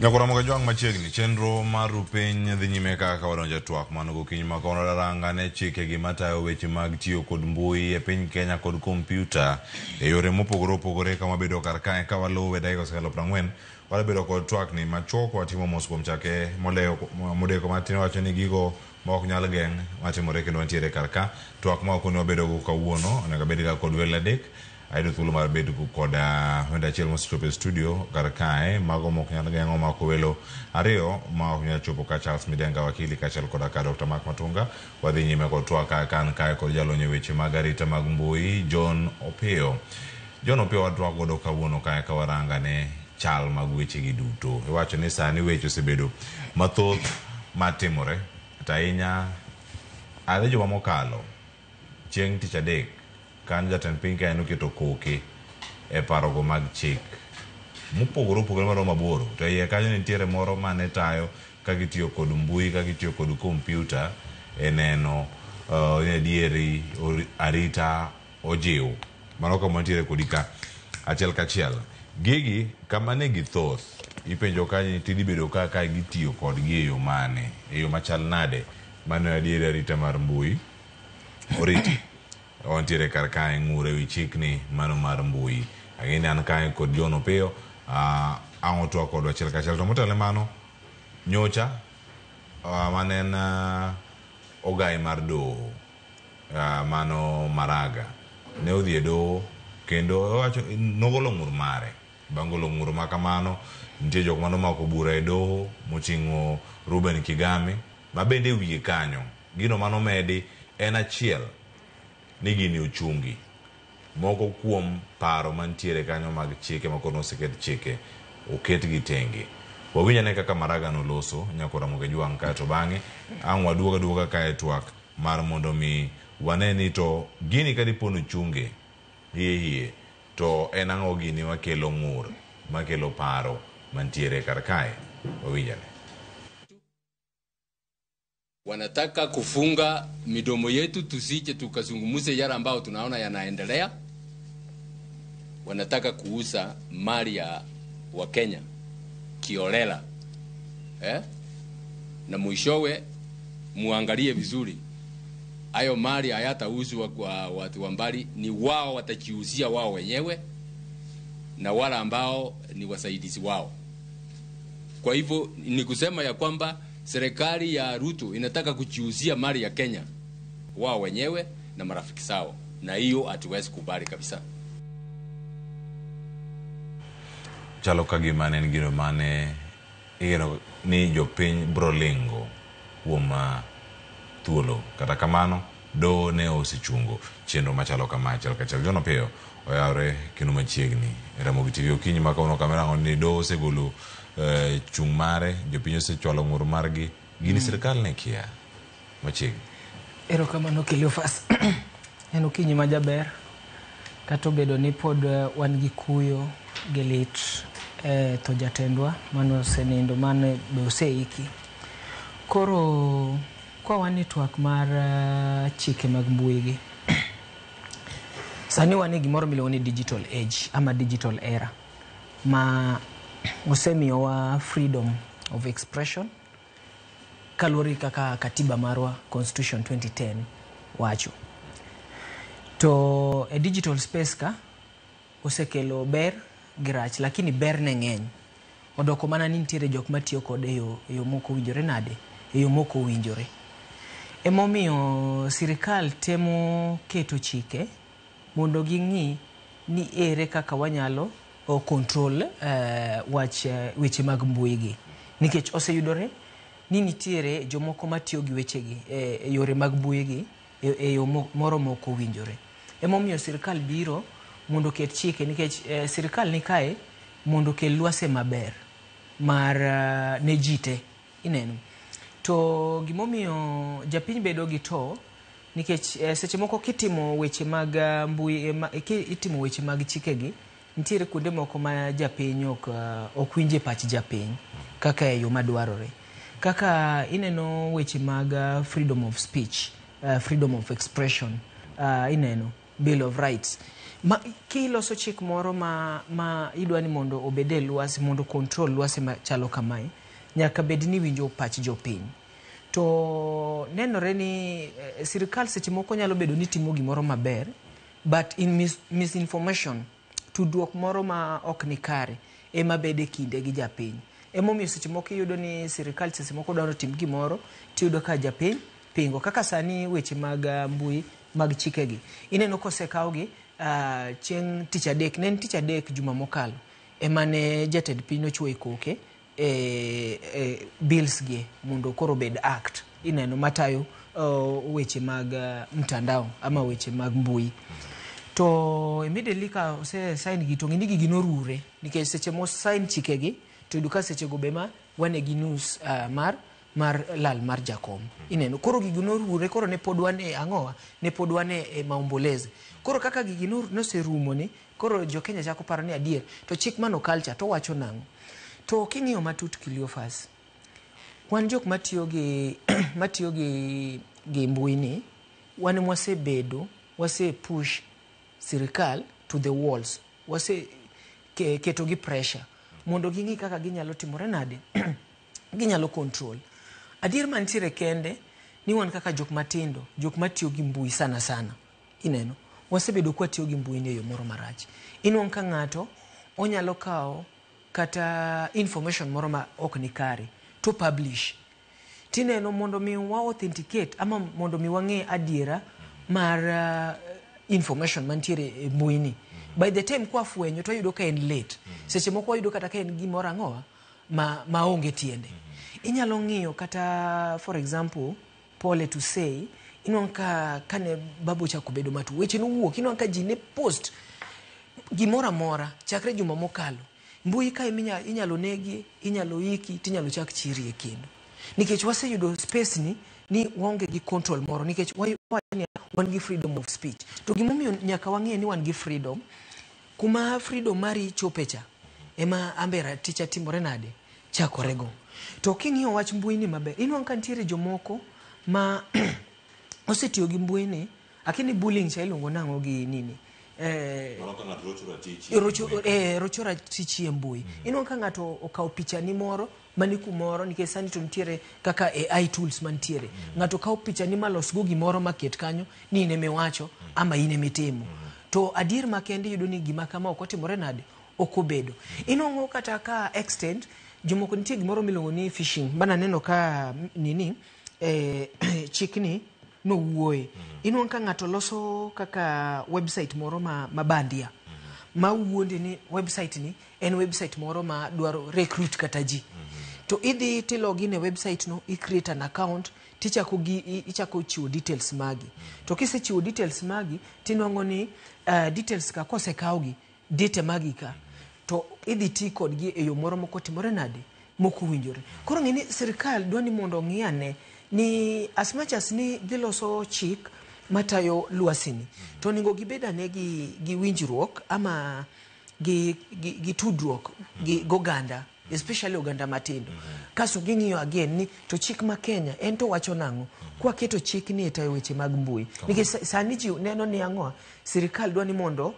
Nyakwar Kajwang' machiegni, chenro mar rupiny dhi nyime kaka wadonjo e twak mano gokinyi ma kawuono ranga ne chike gi matayo weche mag tiyo kod mbui e piny Kenya kod kompyuta e yore mopogore opogore kama wabedo kar kae ka waluwe dakika osekalo 40 wabedo kod twak ni machuok watimo mos kuom chake molewo modeko matin wacho ni gigo ma ok nyal geng' matimore kendo wantiere kar ka twak ma ok wabedo go kawuono onego abed ga kod welo adek ayudo thuolo mar bedo kod wendo achiel mosechopo e studio kar kae mago mok nyal geng'o mako welo ariyo ma ok nyal chopo ka Charles Midenga wakili kaachiel koda ka Dr. Mark Matunga wadhi nyime kod twak ka kan kae kod jalony e weche mag arita mag mbui John Opiyo. John Opiyo watwak godo kawuono kae ka waranga ne chal mag weche gi duto. Iwacho ni sani weche osebedo mathoth matimore to ahinya are juma mokalo chieng' tich adek kan jatend piny Kenya noketo koke e parogo mag chik mopogore opogore maromo aboro to iye kanyo nitiere moro mane tayo ka gitiyo kod mbui ka gitiyo kod kompyuta e neno ni adieri arita ojiw mano kama wantiere kodi ka achiel kachiel gigi kama ne githoth ipenjo ka tidhi bedo ka ka gitiyo kodgi e yo mane e yo machal nade mano adieri arita mar mbui oriti wantiere kar kae ng'ur ewi chikni mano mar mbui ang'e ni an kae kod John Opiyo ang' otwak kodwa achiel kachiel to motelo ne mano nyocha mane en ogai mar doho mano Maraga ne odhi e doho kendo owacho nogolo ng'ur mare bang' golo ng'ur ma kamano nitie jok manomako bura e doho moting'o Ruben Kigame ma bende e wiye kanyo gino manomedi en achiel ni gini ochungi moko kuom paro mantiere kanyo mag chike ma koro noseket chike oketgi tenge wawinj ane kaka Maraga noloso nyako Ramogi Jwang' kaeto bang'e ang' waduog aduoga kae twak mar mondo mi wane ni to gini ka dipo ni ochunge hie hie to en ang'o gini makelo ng'ur makelo paro mantiere kar kae wawinj ane. Wanataka kufunga midomo yetu tusije tukazungumze yale ambayo tunaona yanaendelea. Wanataka kuuza mali ya Wakenya kiolela, eh? Na mwishowe muangalie vizuri, hayo mali hayatauzwa kwa watu wa mbali, ni wao watajiuzia wao wenyewe na wale ambao ni wasaidizi wao. Kwa hivyo ni kusema ya kwamba serikali ya Ruto inataka kujiuzia mali ya Kenya wao wenyewe na marafiki zao, na hiyo hatuwezi kubali kabisa. Chalo ka gima ne en gino mane igeno ni jopiny bro lingo kuom thuolo kata kamano doho ne osechungo chenro machalo kama achiel kachiel. John Opiyo oyawre kendo machiegni e Ramogi TV okinyi ma kawuono kamera ni doho osegolo chung' mare jopiny osechwalo ng'ur margi gini sirikal ne kia machiegni. Erokamano Cleophas. En okinyi ma jaber kata obedo ni pod wan gi kuyo gi lit tho jatendwa mane osenindo mane be oseiki. Koro kwa wan e twak mar chike mag mbui gi sani wan e gimoro miluongo ni digital age ama digital era ma osemiyowa freedom of expression kaluwore gi kaka katiba marwa Constitution 2010 wacho. To e digital space ka osekelo ber gi rach lakini ber ne ng'eny. Odoko mana ni nitiere jok matiyo kode e yo mok owinjore nade, e yo mok owinjore. Emomiyo sirikal temo keto chike mondo ging'i ni ere kaka wanyalo control wach weche mag mbui gi. Nikech oseyudore ni nitiere jomoko matiyo gi weche gi e yore mag mbui gi e yo moro mok owinjore. Emomiyo sirikal biro mondo oket chike nikech sirikal ni kae mondo okel lwase maber mar ne ji te ineno. To gimomiyo japiny bedo gi to nikech seche moko kitimo weche mag mbui itimo weche mag chike gi nitiere kuonde moko ma japiny ok winje pach japiny kaka e yo madwarore. Kaka ineno weche mag freedom of speech, freedom of expression, ineno Bill of Rights. Ma kiloso chik moro ma idwa ni mondo obed e lwasi, mondo control lwasi machalo kamae, nyaka bed ni winjo pach jopiny. To nenore ni sirikal seche moko nyalo bedo ni timo gimoro maber, but in misinformation, tudruok moro ma ok ni kare ema bede kinde gi japiny. Emomiyo seche moko iyudo ni sirikal seche moko dwaro tim gimoro, tiyudo ka japiny pingo. Kaka sani weche mag mbui mag chikegi, ineno kosekawgi chieng' tich adek, ne en tich adek juma mokalo, ema ne jatend piny nochwoyo koke e bills gi mondo koro obed act, ineno, matayo weche mag mtandao ama weche mag mbui. To immediately ka ose sign gi, to ng'e ni gigi norure, nikech seche mo sign chikegi to yudo ka seche go be ma wane gi news mar lal mar jakom, ineno. Koro gigi norure, koro ne pod wan e ang'owa, ne pod wan e maombolezi. Koro kaka gigi noserumo ni, koro jo Kenya chako paro ni adier to chik mano culture to wacho nang'o. To king'iyo matut, Cleophas, wan jok matiyo gi mbui ni, wan mwasebedo wase push sirikal to the walls, wase keto gi pressure mondo ging'i kaka ginyalo timore nade, ginyalo control. Adier mantiere kende ni wan kaka jok matindo, jok matiyo gi mbui sana sana, ineno, wasebedo kwatiyo gi mbui ni e yo moro marach. Inwang' ka ng'ato onyalo kawo kata information moro ma ok ni kare to publish. Tineno, mondo mi wa authenticate ama mondo mi wang'e adiera mar information mantiere e mbui ni, by the time kwafwenyo to wayudo ka en late. Seche moko wayudo kata ka en gimoro ang'owa ma maonge tiende. Inyalo ng'iyo kata, for example, pole to say, inwang' ka kane babu ochako bedo matuo, weche nowuok, inwang' ka ji ne post gimoro amora chakre juma mokalo. Mbui kae inyalo negi, inyalo iki, tinyalo chak chirie kendo, nikech waseyudo space ni waonge gi control moro, nikech wawacho ni wan gi freedom of speech. To gimomiyo nyaka wang'e ni wan gi freedom, kuma freedom mari chope cha ema ambe raticha timore nade, chakorego. To king'iyo wach mbui ni maber, inwang' ka nitiere jomoko ma osetiyo gi mbui ni akini bullying cha iluongo nang'o gi nini, Mano ka ng'ato rocho ratichi. Rocho ratichi e mbui. Inwang' ka ng'ato okawo pichani moro mani kumoro, nikech sani to nitiere kaka AI tools mantiere. Ng'ato kawo pichani malosgo gimoro maket kanyo ni in emiwacho ama in emitimo. To adier makende iyudo ni gima kama ok otimore nade, ok obedo. Inwang'o kata ka extent jomoko nitie gimoro miluongo ni phishing, mananeno ka nini chikni nowuoye. Inwang' ka ng'ato loso kaka website moro ma bandia, ma wuondi ni website ni en website moro ma dwaro recruit kata ji. To idhi tilogin e website no, i create an account, tichako gi ichako chiwo details magi. To kisechiwo details magi, tinwang'o ni details ka kosekawgi, data magi ka, to idhi ti kodgi e yo moro mokotimore nade, mokowinjore. Koro ng'e ni sirikal dwa ni mondo ong'i ane ni as much as ni giloso chik matayo lwasi ni, to onego gibed ane gi winjruok ama gi tudruok gi goganda, especially oganda matindo. Kasto ging'iyo again ni to chik ma Kenya en to wacho nang'o kwaketo chik ni e tayo weche mag mbui, nikech sani ji neno ni ang'o, sirikal dwa ni mondo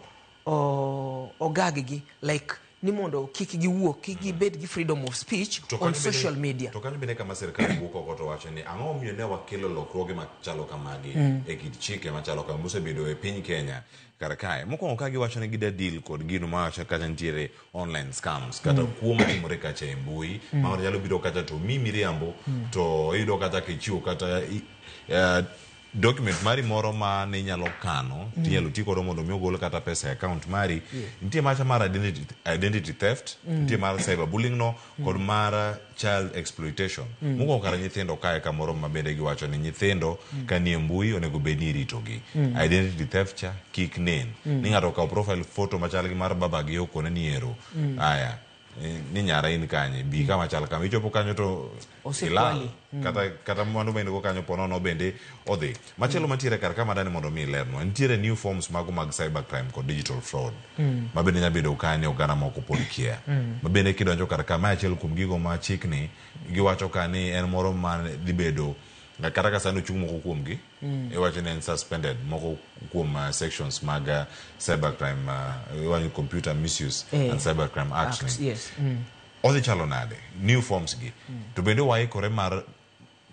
ogag gi, like ni mondo kik giwuo, kik gibed gi freedom of speech To on kanyo bende- social media. To kanyo bende kama sirikal wuok oko to wacho ni ang'o momiyo ne wakelo lokruoge machalo kamagi e kit chike machalo kama mosebedo e piny Kenya kar kae. Mokwongo ka giwacho ni gida deal kod gino mawacho kacha nitiere online scams kata kuo matimore kacha e mbui, ma ng'ato nyalo biro kacha to miyi miriambo, to iyudo kata kichiwo kata document mari moro ma ne inyalo kano, tinyalo ti godo mondo mi ogol kata pesa e account mari. Nitie macha mar identity theft, nitie mar cyber bullying no kod mar child exploitation. Mokwongo kara nyithindo kae kamoro ma bende giwacho ni nyithindo ka nie mbui onego bed ni iritogi. Identity theft cha kik nen ni ng'ato okawo profile photo machal gi mar babagi, okone ni ero aya, ni nyara in kanye, bi kama chal kama, ichopo kanyo to Osekwali. ilal kata mwandu ma in go kanyo ponono bende odhi. Machielo mantiere kar ka madani mondo mi ilernwa, nitiere new forms mago mag cyber crime kod digital fraud ma bende nyalo bedo ka ni oganda moko pod kia, ma bende kidonjo kar ka ma achiel kuom gigo ma chikni giwacho ka ni en moro ma dhi bedo. Kata ka sani ochung moko kuomgi, iwacho ni en suspended moko kuom sections mag cybercrime, iwacho Computer Misuse and Cybercrime Act, Act, ni. Yes. Odhi chalo nade new forms gi? To bende waikore mar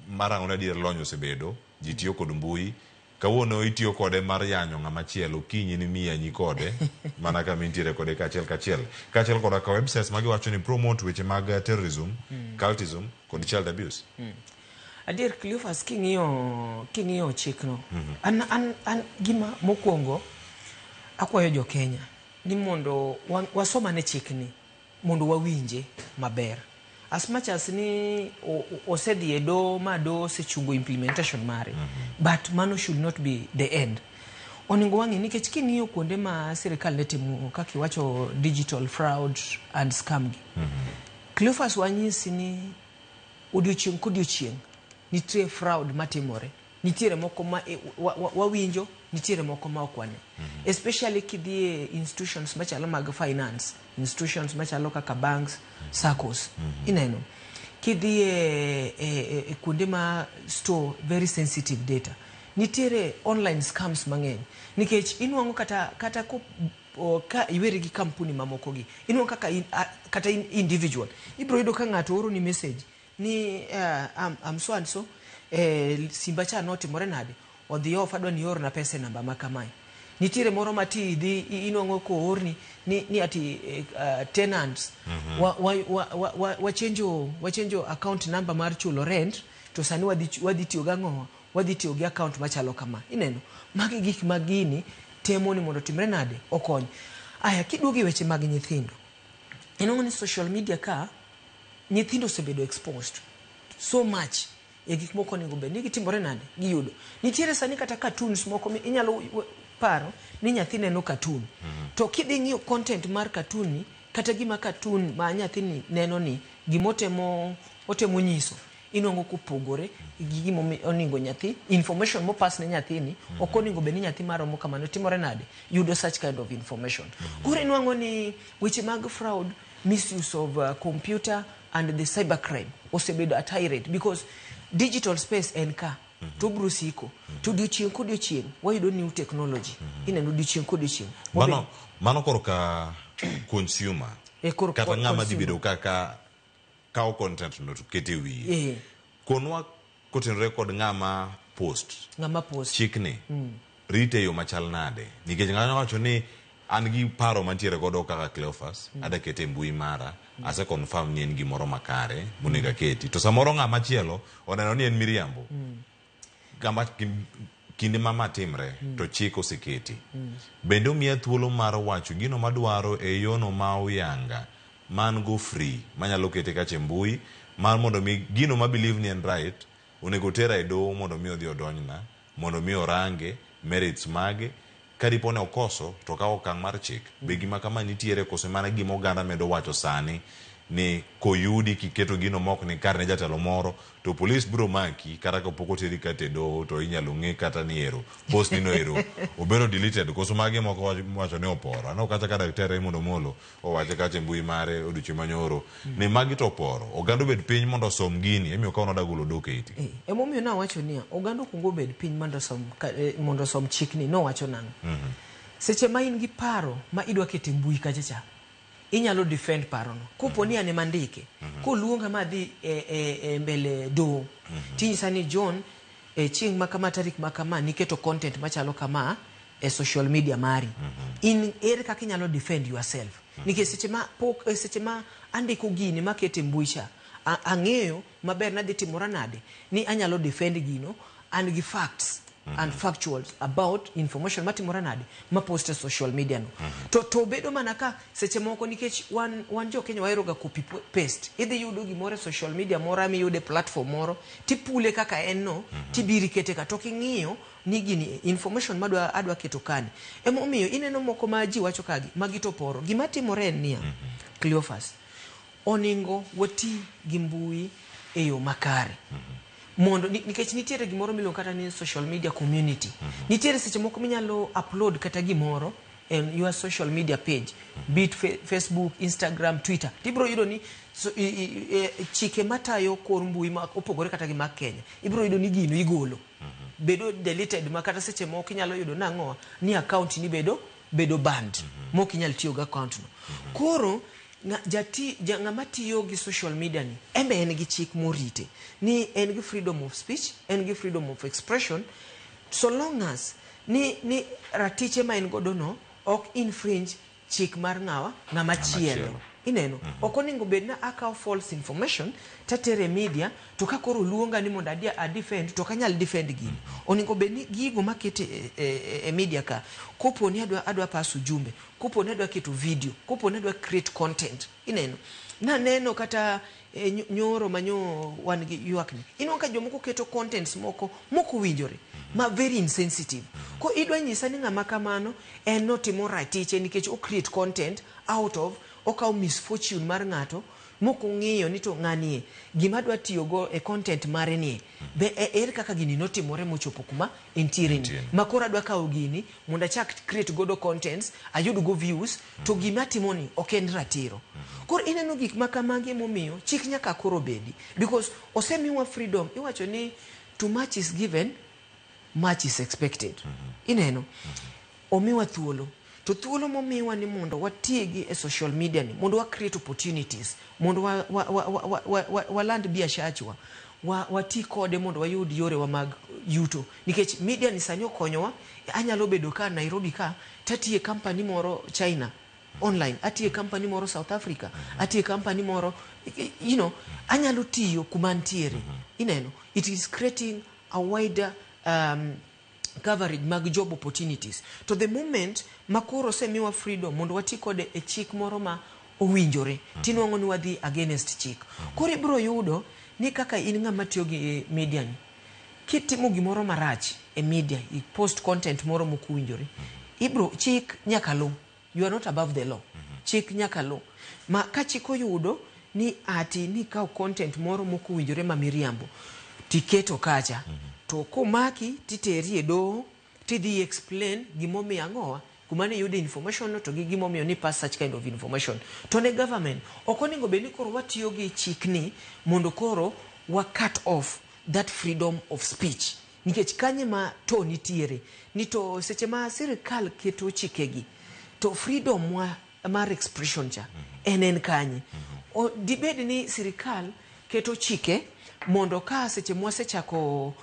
ang'o? Ni adier lony osebedo, ji tiyo kod mbui. Kawuono itiyo kode mar yanyo ng'ama chielo, kinyi ni miyanyi kode mana kama intiere kode kaachiel kachiel kaachiel koda ka websites magiwacho ni promote weche mag terrorism, cultism kod child abuse. Adier, Cleophas, king'iyo chikno, an gima mokwongo akwayo jo Kenya ni mondo wasomane chikni mondo wawinje maber. As much as ni osedhi e doho ma doho osechungo implementation mare, but mano should not be the end. Onego wang'i nikech king'iyo kuonde ma sirikal ne timo kaka iwacho digital fraud and scam gi, Cleophas, wanyisi ni odiochieng' kodiochieng' nitie fraud matimore. Nitiere moko ma wawinjo, nitiere moko ma ok wane, especially kidhi e institutions machalo mag finance, institutions machalo kaka banks, SACCOs. Ineno kidhi e kuonde ma store very sensitive data, nitiere online scams mang'eny, nikech inwang'o kata ka iweri gi kampuni mamoko gi, inwang'o kaka in, kata in individual ibiro yudo ka ng'ato oro ni message ni am so and so, simba cha notimore nade, odhi off, adwa ni iorna pesa e namba ma kamae. Nitiere moro ma ti dhi inwang'o koorni ni ati tenants wachenjo account number mar chulo rent, to sani wadhi tiyo gang'o? Wadhi tiyo gi account machalo kama. Ineno magi gik ma gini temo ni mondo otimre nade, okony. Aya, kiduogo e weche mag nyithindo, inwang'o ni social media ka nyithindo osebedo exposed so much e gik moko onego bed ni gitimore nade, giyudo. Nitiere sani kata cartoons moko mi inyalo paro ni nyathi neno cartoon, to kidhi ng'iyo content mar cartoon ni, kata gima cartoon ma nyathini neno ni gimotemo otemo nyiso, inwang'o kopogore gi gima onego nyathi. Information mopas ne nyathini ok onego bed ni nyathi maromo kamano timore nade, yudo such kind of information. Koro inwang'o ni weche mag fraud, misuse of computer and the cyber crime osebedo at high rate because digital space en ka to obiro siko to odiochieng' kodiochieng' wayudo new technology. Ineno odiochieng' kodiochieng' Mano koro ka consumer E, koro kata ng'ama dhi consumer. Bedo kaka kawo content no to kete wiye. Konwa kotenore kod ng'ama post ng'ama post chikni rite e yo machal nade? Nikech ng'ato wacho ni an gi paro mantiere godo kaka Cleophas, adwa kete e mbui mara, ase confirm ni en gimoro makare monego aketi, to samoro ng'ama chielo oneno ni en miriambo. Kama kinde ma timre to chik oseketi, bende omiya thuolo mar wacho gino madwaro e yono ma oyanga man go free manyalo kete kacha e mbui mar mondo mi gino ma believe ni en right onego tera e doho mondo mi odhi odonjna, mondo mi orange merits mage. Ka dipo ni okoso to okaw okang' mar chik. Be gima kama nitiere, koso mana gima oganda medo wacho sani ni koyudi kiketo gino mok ni kare ne jatelo moro to polis biro maki, kata kapok oteri kata e doho to inyalo ng'e kata ni ero post ni no ero obedo deleted? Koso magi moko wacho ni oporo? Aneno kacha ka Daktari Raymond Omolo owache kacha e mbui mare odiochieng' manyoro ni magi to oporo. Oganda obed piny mondo osom gini emiyo kawuono adwa golo dok e iti. Emomiyo nawacho niya, oganda okuongo obed piny mondo osom chikni. Nowacho nang'o? Seche ma in gi paro ma idwa keto e mbui kacha cha, inyalo defend parono. Kopo ni an ema ndike, koluonga madhi e mbele doho, tinyisa ni John, e chieng' ma kama, tarik ma kama, niketo content machalo kama e social media mari. In ere kaka inyalo defend yourself? Nikech seche ma andiko gini makete e mbui cha, ang'eyo maber nadhi timora nade ni anyalo defend gino, an gi facts and factuals about information matimore nade ma post e social media no. To bedo mana ka seche moko nikech wan jo Kenya wahero ga copy paste. Idhi yudo gimoro e social media moro miyude platform moro, tipule kaka en no, tibiro ikete ka, to king'iyo ni gini information madwa adwa keto kani. Emomiyo ineno moko ma ji wacho kagi magi to poro. Gima timore en niya, Cleophas, oningo wati gi mbui e yo makare mondo nikech nitiere gimoro miluongo kata ni social media community. Nitiere seche moko minyalo upload kata gimoro e en your social media page, be it Facebook, Instagram, Twitter, tibiro yudo ni so, chike matayo kor mbui ma opogore kata gi mag Kenya, ibiro yudo ni gino igolo bedo deleted, ma kata seche moko inyalo yudo nang'o ni account ni bedo banned, mok inyal tiyo gi account no. Koro ng'ama tiyo gi social media ni embe en gi chik morite ni en gi freedom of speech, en gi freedom of expression, so long as ni ratiche ma en godo no ok infringe chik mar ng'ama chielo. Chielo. Ineno, ok onego bed na akawo false information tatere media, to ka koro luonga ni mondo a defend, to ok anyal defend gini. Onego bed ni gigo makete e media ka, kopo ni adwa pass ujumbe, kopo ni adwa keto video, kopo ni adwa create content, ineno naneno kata nyoro manyo wan gi ywak ni ineno ka jomoko keto contents moko mok owinjore, ma very insensitive. Ko idwa nyisa ni ng'ama kamano en notimo ratiche nikech o create content out of okawo misfortune mar ng'ato, mok ong'iyo ni to ng'anie gima adwa tiyogo e content mare nie be ere kaka gini notimore mochopo kuma entiere ni. Entiere. Ma koro adwa kawo gini mondo achak create godo contents, ayud go views, to gima atimoni ok en ratiro. Koro ineno gik ma kamagi emomiyo chik nyaka koro bedi, because osemiwa freedom. Iwacho ni too much is given, much is expected. Ineno, omiwa thuolo, to thuolo momiwa ni mondo watigi e social media ni mondo wa create opportunities, mondo waland biashachwa, wati kode mondo wayud yorewa mag yuto, nikech media ni sani okonyowa. Anyalo bedo ka Nairobi ka tatiye company moro China online, atiye company moro South Africa, atiye company moro, anyalo tiyo kuma ntiere. Ineno, it is creating a wider coverage mag job opportunities. To the moment ma koro osemiwa freedom mondo wati kode e chik moro ma owinjore, tinwang'o ni wadhi against chik. Koro ibiro yudo ni kaka in ng'ama tiyo gi media ni, kitimo gimoro marach e media, i post content moro mok owinjore, ibro chik nyaka luw. You are not above the law. Chik nyaka luw, ma ka chik oyudo ni ati ni kawo content moro mok owinjore ma miriambo tiketo kacha, to komaki titeri e doho, tidhi explain gimomiyo ang'owa kuma ne iyude information no, to gi gimomiyo ni pass such kind of information. To ne government ok onego bed ni koro watiyo gi chikni mondo koro wa cut off that freedom of speech, nikech kanye ma to nitiere ni to seche ma sirikal keto chikegi to freedom wa mar expression cha en kanye? Dibed ni sirikal keto chike mondo ka seche wasechako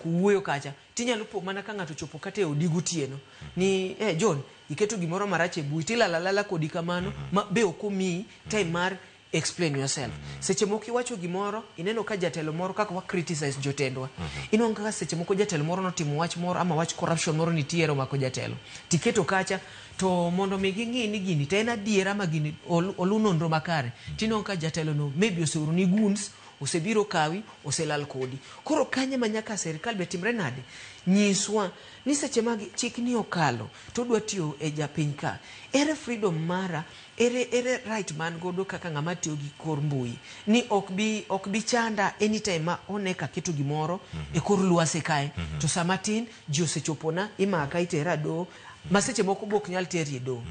wuoyo kacha, tinyalo po mana ka ng'ato chopo kata e odi gotieno ni John, iketo gimoro marach e mbui, tilalalala kodi kamano ma be ok omiyi time mar explain yourself. Seche moko iwacho gimoro, ineno ka jatelo moro, kaka wa criticize jotendwa, ineno kaka seche moko jatelo moro notimo wach moro ama wach corruption moro nitiere omako jatelo, tiketo kacha to mondo mi ging'i ni gini to en adiera ma gini olu nonro makare, tineno ka jatelo no maybe oseoro ni goons, osebiro kawi, oselal kodi. Koro kanye ma nyaka sirikal be timre nade nyiswa ni seche mag chik ni okalo to odwa tiyo e japiny ka, ere freedom mara, ere right man godo kaka ng'ama tiyo gi kor mbui ni ok bi chanda anytime ma one ka keto gimoro e kor lwasi kae, to sama tin ji osechopona, imaka, itera doho, ma seche moko be ok nyal teri e doho.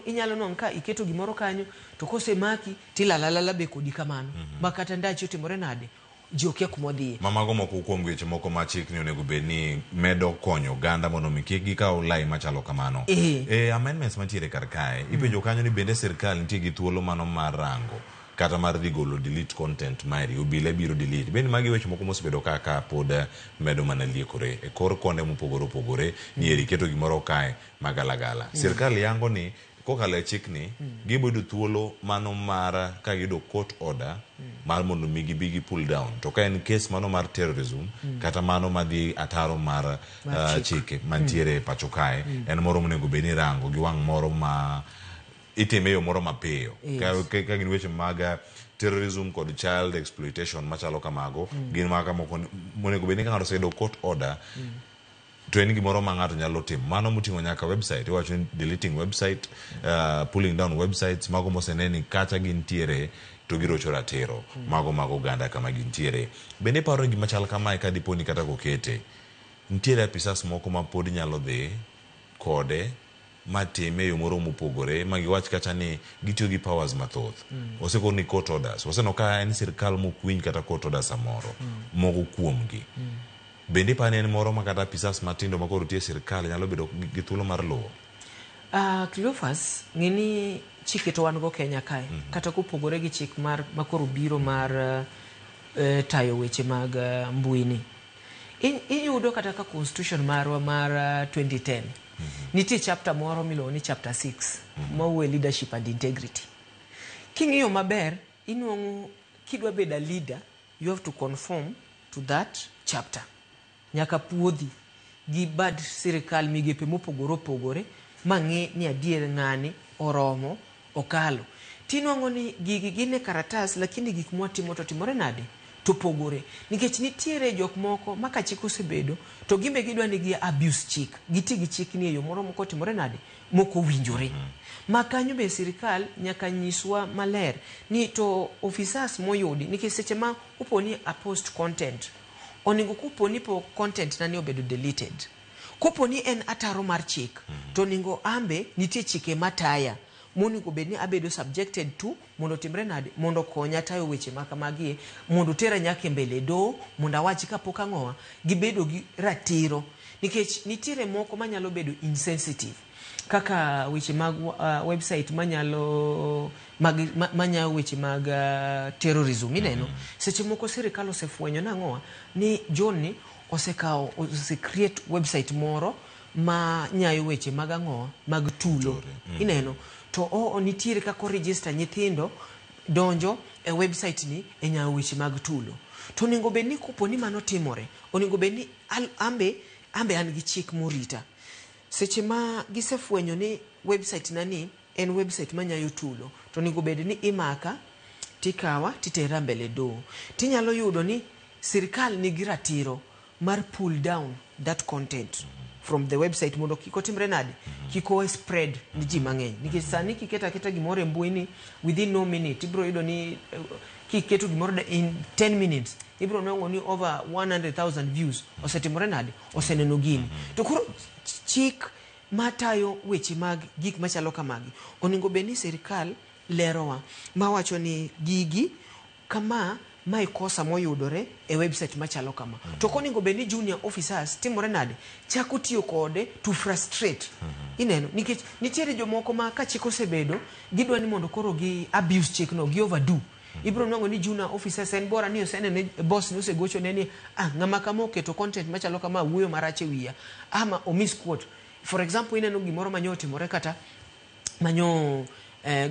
Inyalo nwang'o ka iketo gimoro kanyo, to kosemaki tilalalala be kodi kamano, ma kata ndachi otimore nade, ji okia kuma odhiye. Ma mago moko kuom weche moko ma chik ni onego bed ni medo konyo oganda mondo mi kik gikaw lai machalo kamano. E amendments mantiere kar kae, ipenjo kanyo ni bende sirkal nitie gi thuolo mano mar rango kata mar dhi golo delete content mari, obila biro delete. Bende magi weche moko mosebedo kaka pod medo mana liekore e kor konde mopogore opogore ni eri keto gimoro kae magalagala. Sirkal yango ni kokalo e chikni gibo yudo thuolo mano mar ka giyudo court order mar mondo mi gibi gi pull down, to ka en case mano mar terrorism kata mano madhi ataro mar Mar chik. Chike mantiere e pacho kae en moro monego bed ni irango gi wang' moro ma itime e yo moro mapiyo. Ka gin weche mag terrorism kod child exploitation machalo kamago, gin maka moko monego bed ni ka ng'ato oseyudo court order to en gimoro ma ng'ato nyalo timo mano moting'o nyaka website. Iwacho ni deleting website, pulling down websites mago mosene ni kacha gintiere to girocho ratiro mago mag oganda kama gintiere. Bende iparo ni gima chal kamae ka dipo ni kata kokete nitiere apisas moko ma pod nyalo dhi kode. matime e yo moro mopogore ma giwach kata ni gitiyo gi powers mathoth. Osekor ni court orders. Waseneno ka en sirkal mok winj kata court orders samoro. Moko kuomgi. Bende iparo ni en moro ma kata apisas matindo ma koro tiyo e sirkal nyalo bedo gi thuolo mar luwo? Cleophas, ng'e ni chike to wan go Kenya kae. Kata kopogore gi chik mar makoro biro mar tayo weche mag mbui ni. Iyudo kata ka constitution marwa mar 2010 nitie chapter moro miluongo ni chapter 6 mawuoyo leadership and integrity. King'iyo maber, inuang'o kidwa bedo a leader, you have to conform to that chapter. Nyaka puodhi gi bad sirikal migepe mopogore opogore mang'i ni adier ng'ani oromo okalo. Tinuang'o ni gigi gin e karatas lakini gik mwatimo to timore nade? To pogore. Nikech nitiere jok moko ma ka chik osebedo to gimbe gidwa ni gi abuse chik. Giti gi chik ni e yo moro moko timore nade? Mok owinjore. Ma kanyo be sirikal nyaka nyiswa maler ni to officers moyudi nikech seche ma opo ni a post content onego kopo ni po content na ni obedo deleted. Kopo ni en ataro mar chik to onego ambe nitie chike mataya monego bed ni abedo subjected to mondo otimre nade mondo okonya tayo weche ma kamagi mondo otera nyaka e mbele doho mondo awachi kapok ang'owa gibedo gi ratiro nikech nitiere moko manyalo bedo insensitive kaka weche mag website manyalo mag manyayo weche mag terrorism ineno seche moko sirikal osefwenyo nang'owa ni John ni osekawo ose create website moro ma nyayo weche mag ang'owa mag tulo ineno to o nitiere kaka o register nyithindo donjo e website ni e nyayo weche mag tulo to onego bed ni kopo ni mano timore onego bed ni ambe an gi chik morita seche ma gisefwenyo ni website na ni en website manyayo tulo to onego bed ni imaka tikawa titera mbele doho tinyalo yudo ni sirikal nigi ratiro mar pull down that content from the website mondo kik otimre nade kik o spread ni ji mang'eny nikech sani kiketo aketa gimoro e mbui ni within no minute ibiro yudo ni kiketo gimoro in 10 minutes ibiro nwang'o ni over 100,000 views osetimore nade oseneno gini to koro chik matayo weche mag gik machalo kamagi onego bed ni sirikal lerowa mawacho ni gigi kama mae kosa moyudore e website machalo kama to ok onego bed ni junior officers timore nade chako tiyo kode to frustrate ineno nikech nitiere jomoko ma ka chik osebedo gidwa ni mondo koro gi abuse chikno gi overdo ibiro nwang'o ni junior officers en bora ni osenene boss ni osegochone ni ah ng'ama kama oketo content machalo kama wuoyo marach e wiya ama o misquote for example ineno gimoro manyo otimore kata manyo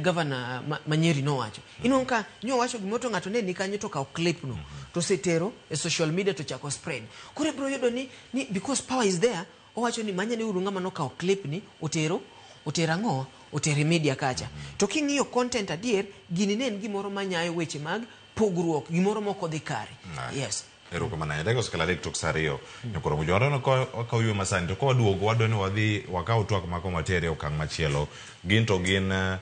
governor ma Nyeri nowacho inwang'o ka nyo wacho gimoro to ng'ato ne ni kanyo to okawo clip no to osetero e social media to chako spread koro ibiro yudo ni because power is there owacho ni manyane uru ng'ama nokawo clip ni otero otero ang'o otero e media kacha to king'iyo content adier gini ne en gimoro manyayo weche mag pogruok gimoro mok odhi kare yes. Erokamano ahinya. Dakika osekalo 3 tok sa 2. Nyakoro Ngujo. Waneno ka wakawo ywe masani to ka waduogo wadwa ni wadhi wakaw twak mako matere e okang' machielo. Gin to gin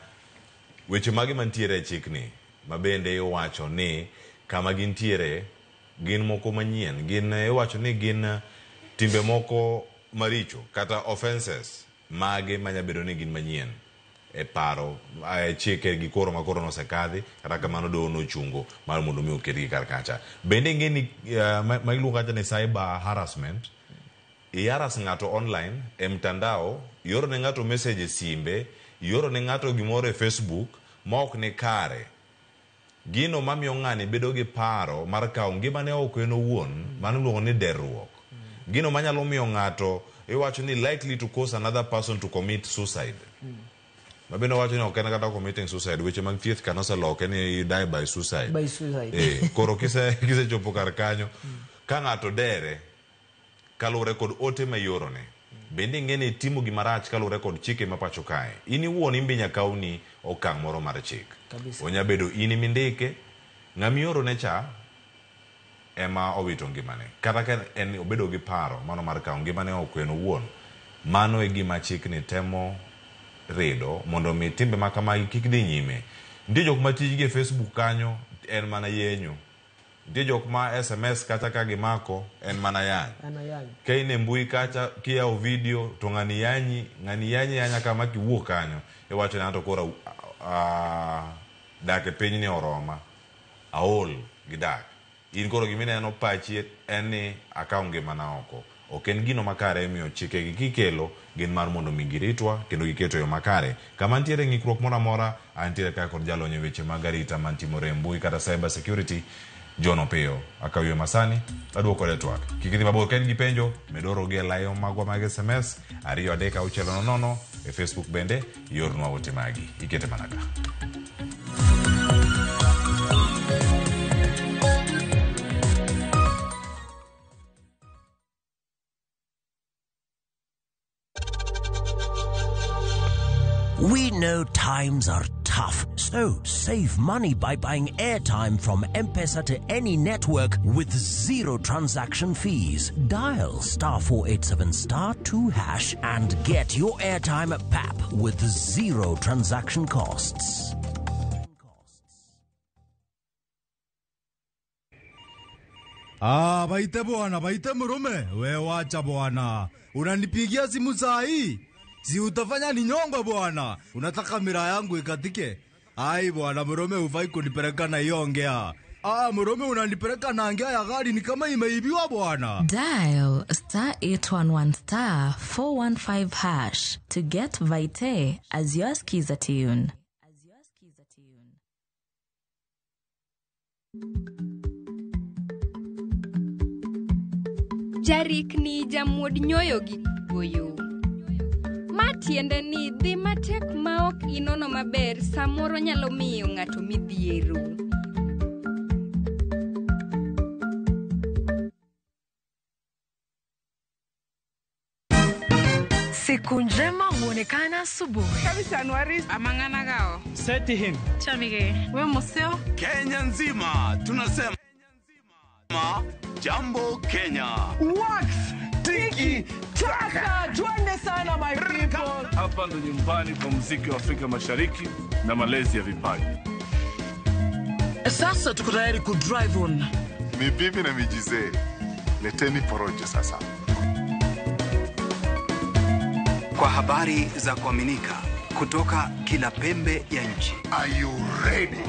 weche mage mantiere e chikni ma bende iwacho ni kama gintiere gin moko manyien. Gin iwacho ni gin timbe moko maricho kata offences mage manyabedo ni gin manyien e paro e chike gi koro ma koro nosekadhi kata kamano doho nochungo mar mondo mi oketgi kar kacha. Bende ing'e ni ma iluongo kacha ni cyber harassment i-harass ng'ato online e mtandao ioro ne ng'ato message e simbe ioro ne ng'ato gimoro e Facebook ma ok ni kare gino mamiyo ng'ani bedo gi paro mar kawo ngimane oko en owuon mano iluongo ni derruok gino manyalo miyo ng'ato iwacho ni likely to cause another person to commit suicide ma bende owacho ni ok en kata committing suicide weche mag thieth ka noseloke ni you die by suicide by suicide koro kisechopo kar kanyo ka ng'ato dere kaluwore kod ote ma iorone bende ing'e ni itimo gima rach kaluwore kod chike ma pacho kae in iwuon in be nyaka kawni okang' moro mar chik Kabisa. onya bedo in emindike ng'ama iorone cha ema owito ngimane kata ka en obedo gi paro mano mar kawo ngimane oko en owuon mano e gima chikni temo rido mondo mi timbe ma kamagi kik dhi nyime nitie jok ma tijgi e Facebook kanyo en mana yenyo Nitie jok ma SMS kata ka gimako en mana yany. Ka in e mbui kacha kiyawo video to ng'ani yanyi, ng'ani yanyi yanya kama kiwuok kanyo iwacho ni anto koro dak e pinyni oroma, aol gi dak. In koro gimineno pachi en ni akaw ngimana oko. Ok en gino makare emiyo chikegi kikelo gin mar mondo mi giritwa kendo giketo yo makare. Kama nitiere ng'ikruok moro amora, antiere ka kod jalony e weche mag arita mantimore e mbui kata cyber security, John Opiyo. Akaw yo masani, aduoko kode twak. Kik idhi mabor ka in gi penjo, med orogi e layo magwa mag SMS 2 3 6 0 0 e Facebook bende iornwa ote magi. Ikete mana ka. We know times are tough, so save money by buying airtime from M-Pesa to any network with zero transaction fees. Dial *487 *2# and get your airtime at PAP with zero transaction costs. Ah, baite bwana, baite murume. We wacha bwana. Unanipigia simu saa hii? Si utafanya ni nyongo bwana. Unataka mira yangu ikatike? Ai bwana, murume hufai kunipeleka na hiyo ongea. Ah, murume unanipeleka na ngea ya gari ni kama imeibiwa bwana. Dial *811 *415# to get Vite as your skiza tune. Jarikni jamuod nyoyo gi goyo. Ma tiende ni dhi matek ma ok inono maber samoro nyalo miyo ng'ato midhiero. Siku njema huonekana asubuhi. Kabisa Anuari amangana gao. Seti him. Chamige. We museo. Kenya nzima tunasema Jambo Kenya. Wax tiki taka. Twende sana my people. Hapa ndo nyumbani kwa muziki wa Afrika Mashariki na malezi ya vipaji. Sasa tuko tayari ku drive on. Ni bibi na mijize. Leteni porojo sasa. Kwa habari za kuaminika kutoka kila pembe ya nchi. Are you ready?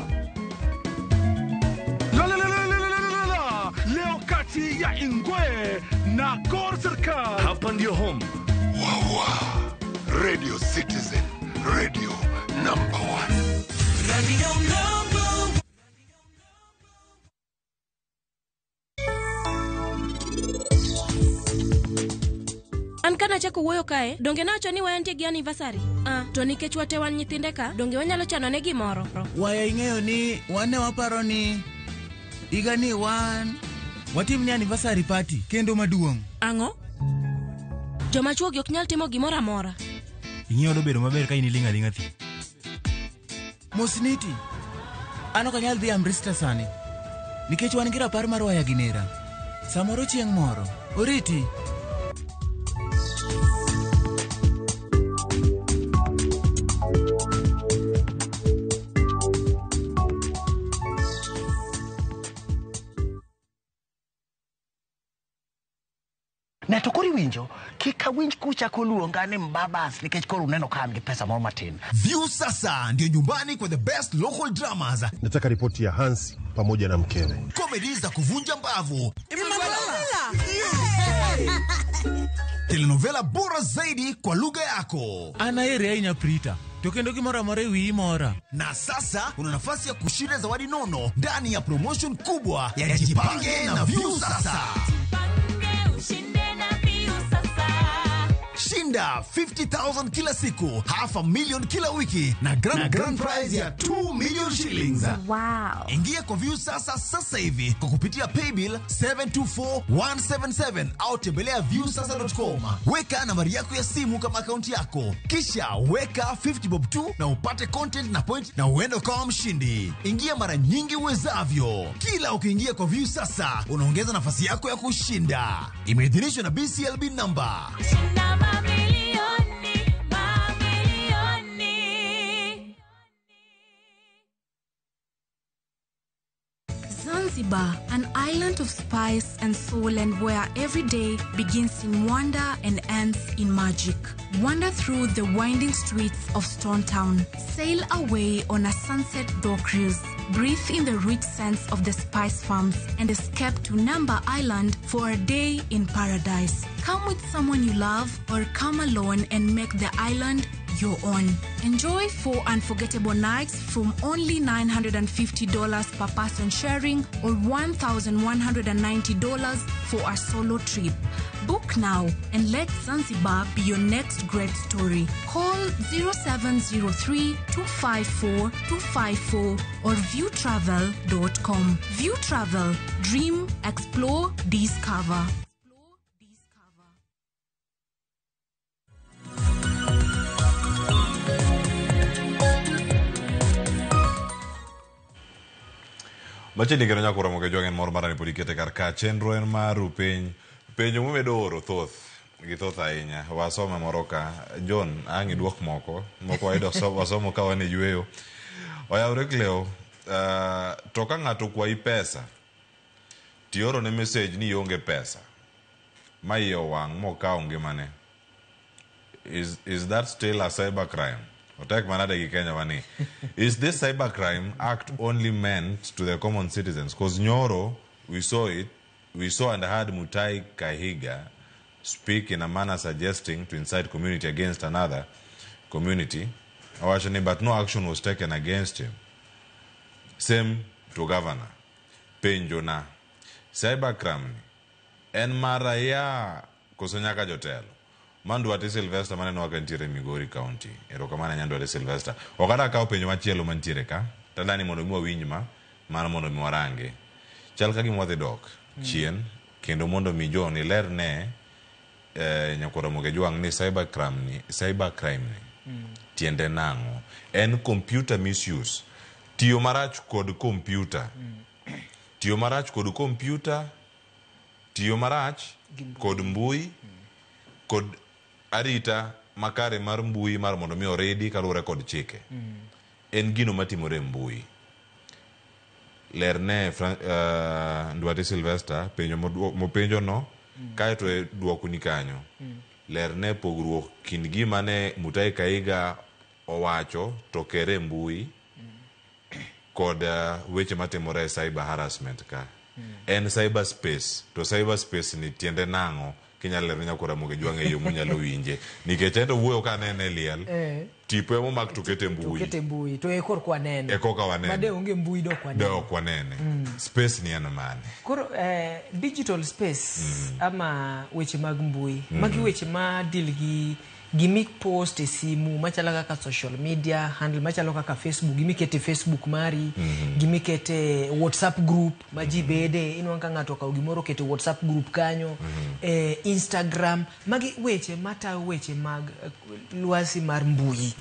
La la la la la la la. Leo kati ya Ingwe na Gor Serikal. Hapa ndio home. Wawa. Radio Citizen, radio number 1. Radio number 1. An kana chako wuoyo kae, donge nawacho ni wantie gi anniversary? Ah, to nikech wate wan nyithinde ka, donge wanyalo chano ne gimoro? Waya ing'eyo ni wan ne waparo ni higa ni wan watim ni anniversary party kendo maduong'. Ang'o? Joma chuogi ok nyal timo gimoro amora. Ing'eyo dobedo maber ka in iling' aling'a thi. Mosniti, an ok anyal dhi Amritsar sani nikech wan gi rapar mar waya gi nera. Samoro chieng' moro. Oriti. Ne to koro iwinjo, kik awinj kuchako luonga ni mbabas nikech koro uneno ka an gi pesa moro matin. View sasa ndio nyumbani kwa the best local dramas. Nataka ripoti ya Hansi pamoja na mkewe. Comedy za kuvunja mbavu. Telenovela bora zaidi kwa lugha yako. Anaere ahinya Prita. To kendo gimoro amora e wiyi mora. Na sasa una nafasi ya kushinda zawadi nono ndani ya promotion kubwa ya Jipange na View Sasa. Shinda 50,000 kila siku, 500,000 kila wiki na grand prize ya 2 million shillings. Wow. Ingia kwa View Sasa sasa hivi kwa kupitia paybill 724177 au tembelea viewsasa.com. Weka nambari yako ya simu kama akaunti yako. Kisha weka 50 bob tu na upate content na point na uende ukawa mshindi. Ingia mara nyingi uwezavyo. Kila ukiingia kwa View Sasa unaongeza nafasi yako ya kushinda. Imeidhinishwa na BCLB number. Shinda mamilioni, mamilioni. Zanzibar, an island of spice and soul, and where every day begins in wonder and ends in magic. Wander through the winding streets of Stone Town. Sail away on a sunset dhow cruise. Breathe in the rich scents of the spice farms and escape to Namba Island for a day in paradise. Come with someone you love or come alone and make the island your own. Enjoy 4 unforgettable nights from only $950 per person sharing or $1,190 for a solo trip. Book now and let Zanzibar be your next great story. Call 0703 254 254 or viewtravel.com. View Travel. Dream, explore, discover. Machiegni kendo nyaka oromo ke jwang' en mor mara ni pod ikete kar ka chenro en maru piny penjo momedo oro thoth gi thoth ahinya wasome moro ka John ang' iduok moko moko wayudo wasomo ka wan e yueyo oyawre Cleo to ka ng'ato okwayi pesa tioro ne message ni ionge pesa ma iye owang' mokawo ngimane is that still a cyber crime? Otek manade gi Kenya wani. Is this cybercrime act only meant to the common citizens? Because Nyoro, we saw it, we saw and heard Mutai Kahiga speak in a manner suggesting to incite community against another community. But no action was taken against him. Same to governor. Penjo na. Cybercrime en mara ya koso nyaka jotelo. Manduate Sylvester maneno waka ntiere Migori County. Erokamano Nyandwate Sylvester. Ok adwa kawo penjo machielo mantiere ka. Tadani mondo mi wawinj ma, mano mondo mi warange. Chal ka gima wadhi dok chien kendo mondo mi John ilerne nyakwar Ramogi Ajwang' ni cybercrime ni tiende nang'o? En computer misuse. Tiyo marach kod computer. Tiyo marach kod computer, tiyo marach kod mbui, kod arita makare mar mbui mar mondo mi oridi kaluwore kod chike. En gino matimore e mbui. Lerne Ndwate Sylvester penjo mopenjo no kaeto e dwokoni kanyo. Lerne pogruok kind gima ne Mutai Kahiga owacho to kere e mbui kod weche matimore e cyber harassment ka. En cyber space to cyber space ni tiende nang'o? Kinyalo lero nyakwar Ramogi Ajwang' e yo munyalo winje nikech en to wuoyo ka anene e liel tipo emomak to kete mbui to kete mbui to e korka wanene e koka wanene made onge mbui dok wanene de ok wanene space ni en mane koro digital space ama weche mag mbui magi weche ma deal gi gimi post e simu machalo kaka social media handle machalo kaka Facebook gimikete Facebook mari gimikete WhatsApp group ma ji bede inwang'o ka ng'ato okawo gimoro okete WhatsApp group kanyo Instagram magi weche matayo weche mag lwasi mar mbui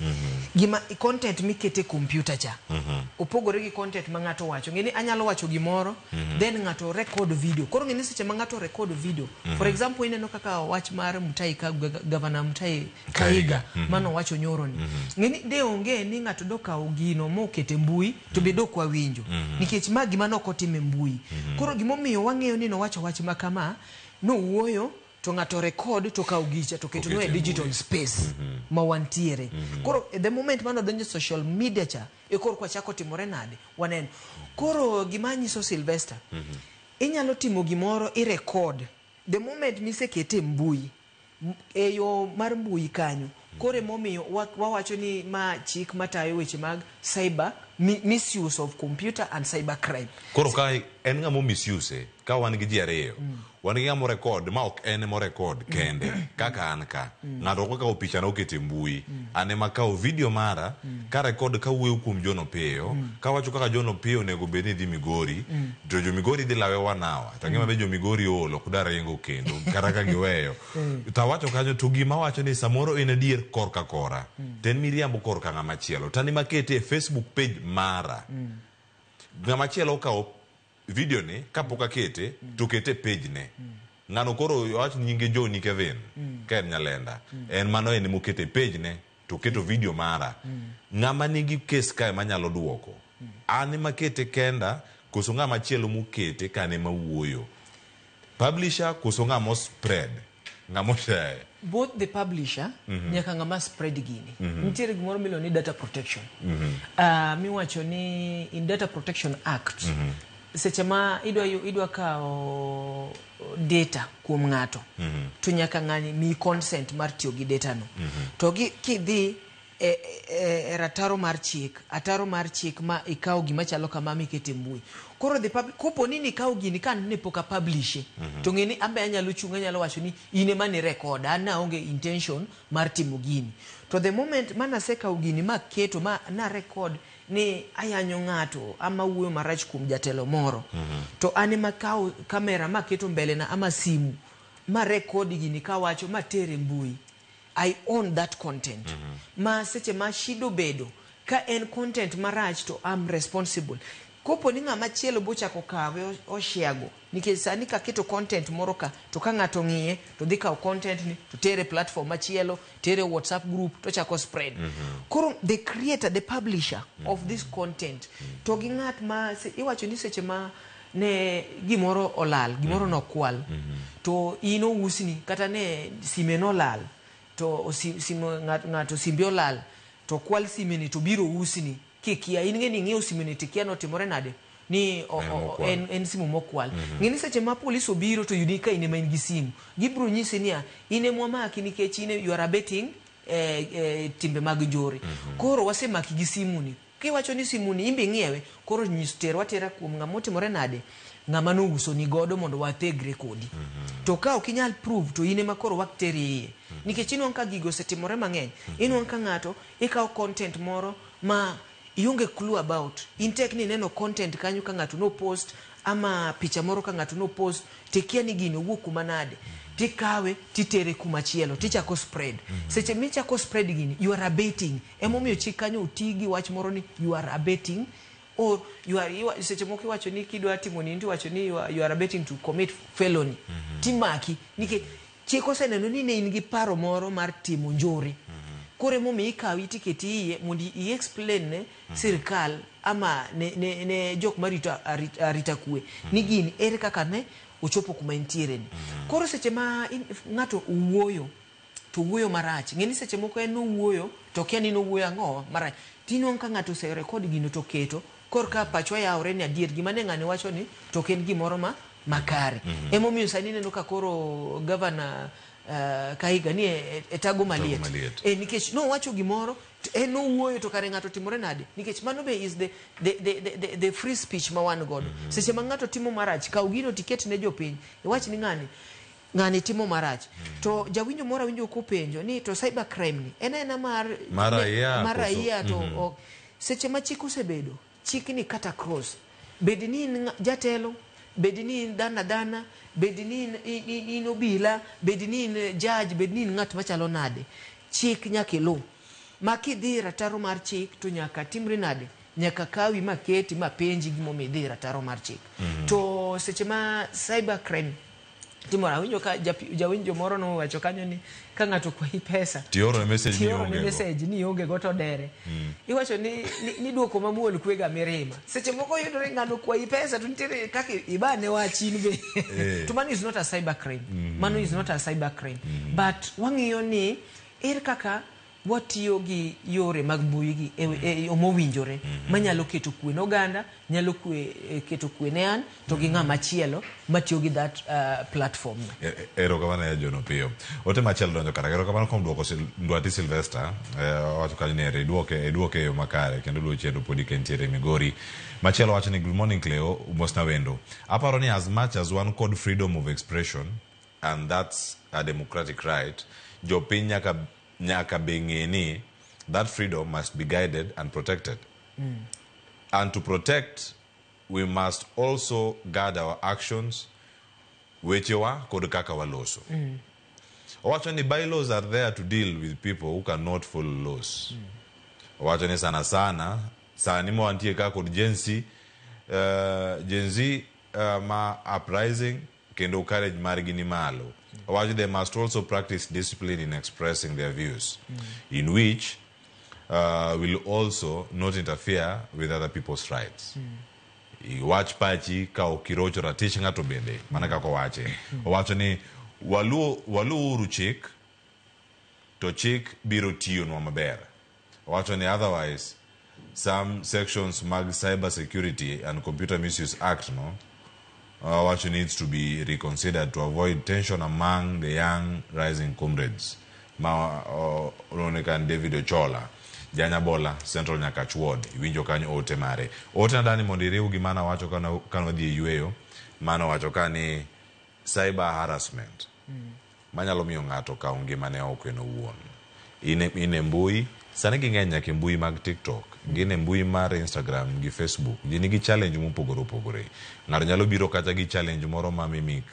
gima content mikete computer cha opogore gi content ma ng'ato wacho ng'eni anyalo wacho gimoro then ng'ato record video koro ng'eni seche ma ng'ato record video for example ineno kaka wach mar Mutai ka governor Mutai Kahiga mano wacho nyoro ni ng'eni de onge ni ng'ato dokawo gino mokete mbui to be dok wawinjo nikech ma gima nokotime mbui koro gimomiyo wang'eyo ni nowacho wach ma kama nowuoyo to ng'ato record to kawo gicha to keto e digital space ma wantiere koro the moment mano donjo social media cha e koro kwachako timore nade waneno koro gima nyiso Sylvester inyalo timo gimoro i record the moment misekete mbui e yo mar mbui kanyo koro emomiyo wawacho ni ma chik matayo weche mag cyber misuse of computer and cyber crime. Koro ka en ng'ama misuse ka wan gi ji ariyo wan gi ng'ama record ma ok en emo record kende kaka an ka ng'ato ok okawo picha na okete mbui an ema kawo video mara ka record ka wuoyo kuom John Opiyo kawacho kaka John Opiyo onego bed ni dhi Migori to jo Migori dhi lawe 1 hour to ang'e maber jo Migori ool ok dar ringo kendo kata ka giweyo to awacho kanyo to gima awacho ni samoro en adier korka kora to en miriambo korka ng'ama chielo to an ema akete e Facebook page mara ng'ama chielo okawo video ni kapok akete to kete e page ne ng'ano koro wach nyinge Johnny Kevin ka en Nyalenda en mano en emokete e page ne to keto video mara ng'ama nigi case kae manyalo duoko an ema kete kenda Koso ng'ama chielo mokete kane mawuoyo? Publisher koso ng'ama spread? Ng'ama share? Both the publisher nyaka ng'ama spread gini. Nitiere gimoro miluongo ni data protection. Miwacho ni in Data Protection Act, seche ma idwa kawo data kuom ng'ato, to nyaka ng'ani miyi consent mar tiyo gi data no. To gi kidhi e rataro mar chik, ataro mar chik ma ikawo gima chalo kama mikete mbui. Koro the kopo ni nikawo gini ka ne pok a publish, to ng'e ni ambe anyalo chung', anyalo wacho ni in ema ni record, an naonge intention mar timo gini. To the moment manasekawo gini maketo ma na record ni ayanyo ng'ato ama wuoyo marach kuom jatelo moro, to an ema kawo kamera maketo mbele na ama simu ma record gini kawacho matere mbui, I own that content. Ma seche ma shida obedo ka en content marach, to I'm responsible. Kopo ni ng'ama chielo bochako kawe oshiago, nikech sani kaketo content moro ka, to ka ng'ato ng'iye to dhi kawo content ni to tere platform machielo, tere WhatsApp group, to chako spread. Koro the creator, the publisher of this content, to gi ng'at ma iwacho ni seche ma ne gimoro olal, gimoro nokwal, to in ousni, kata ne sime nolal, to ng'ato simbe olal, to kwal simeni to biro usni kikia, in ng'e ni ing'iewo simeni tikia notimore nade ni en simu mokwal. Ng'e ni seche ma polis obiro to yudi ka in ema in gi simu, gibiro nyisi niya, in ema wamaki nikech in you are abetting timbe mag njore. Koro wasemaki gi simu ni. Kiwacho ni simu ni imbe ing'iewe, koro nyis terwa tera kuom ng'ama otimore nade, ng'ama nouso ni godo mondo wathegre kodi. To ka ok inyal prove, to in ema koro wak teri iye. Nikech inwang'o ka gigo osetimore mang'eny. Inwang'o ka ng'ato ikawo content moro ma ionge clue about. In tek ni ineno content kanyo ka ng'ato no post ama picha moro ka ng'ato no post, tikia ni gini owuok kuma nade. Tikawe titere kuma chielo, tichako spread. Seche michako spread gini, you are abetting. Emomiyo chik kanyo oti gi wach moro ni you are abetting, or you are, seche moko iwacho ni kidwa timo nini, tiwacho ni you are abetting to commit felony. Timaki nikech chik oseneno ni ne in gi paro moro mar timo njore. Koro emomiyo ikawi tiketi iye mondo i explain ne sirikal ama ne jok marito arita kwe ni gini ere kaka ne ochopo kuma entiere ni. Koro seche ma ng'ato owuoyo to wuoyo marach, ng'e ni seche moko en nowuoyo to okia ni nowuoyo ang'o marach. Tinwang'o ka ng'ato ose record gino to keto, kor ka pachwa yawre ni adier gima ne ng'ani wacho ni to ok en gimoro ma makare. Emomiyo sani ineno ka koro gavana Kahiga ni e tago maliet. Maliet. Nikech nowacho gimoro, en nowuoyo to kare ng'ato timore nade, nikech mano be is the free speech ma wan godo. Seche ma ng'ato timo marach, kaw gino tiket ne jopiny, iwach ni ng'ani timo marach. To jawinjo moro awinjo kopenjo ni to cyber crime ni en aena mar Mar raia mar koso? raia to ok. Seche ma chik osebedo, chik ni kata cross, bed ni in jatelo, bed ni in dhano adhana, bed ni in obila, bed ni in judge, bed ni in ng'at machalo nade, chik nyaka iluw. Ma kidhi rataro mar chik to nyaka timri nade, nyaka kawi maketi mapenji gimomiyo idhi rataro mar chik. To seche ma cyber crime timore, awinjo ka jawinjo moro nowacho kanyo ni ka ng'ato kwayi pesa, Tioro ne message ni tioro ne ionge go. message ni ionge go to dere. Iwacho ni duoko mamuol kwega mirima. Seche moko yudore ng'ano kwayi pesa to nitiere kaka ibane wach in be. To mano is not a cyber crime. Mano is not a cyber crime. But wang'iyo ni ere kaka watiyo gi yore mag mbui gi e yo mowinjore manyalo keto kwe ne oganda, nyalo keto kwe ne an to gi ng'ama chielo matiyo gi that platform no. Erokamano ya John Opiyo. Ote machielo donjo kata. Erokamano kuom duoko Ndwati Sylvester. Owacho kanyo ni ere iduoke e yo makare kendo luwo chenro podi ka entiere Migori. Machielo wacho ni good morning Cleo, mosna wendo. Aparo ni as much as one called freedom of expression, and that's a democratic right, jopiny nyaka be ng'e ni that freedom must be guided and protected. And to protect, we must also guard our actions, wechewa kod kaka waloso. Owacho ni bylaws are there to deal with people who cannot follow laws. Owacho ni sana sana, sani ma wantie ka kod Gen Z ma uprising kendo courage margi ni malo. Owacho they must also practice discipline in expressing their views, in which will also not interfere with other people's rights. Iwach pachi ka ok irocho ratich ng'ato bende, mana kaka owache. Owacho ni waluwuru chik, to chik biro tiyonwa maber. Owacho ni otherwise, some sections mag Cyber Security and Computer Misuse Act no, wacho needs to be reconsidered to avoid tension among the young rising comrades. Ma ononekan David Ochola, Janyabola, Central Nyakach Ward, iwinjo kanyo ote mare. Ote nadani mondo iriw gi mano wacho kane wadhi e yweyo, mano wacho ka ni cyber harassment manyalo miyo ng'ato kaw ngimane oko en owuon. In e mbui, sani ging'eny nyaka e mbui mag TikTok, gin e mbui mar Instagram gi Facebook. Ji nigi challenge mopogore opogore. Ng'ato nyalo biro kata gi challenge moro ma mimic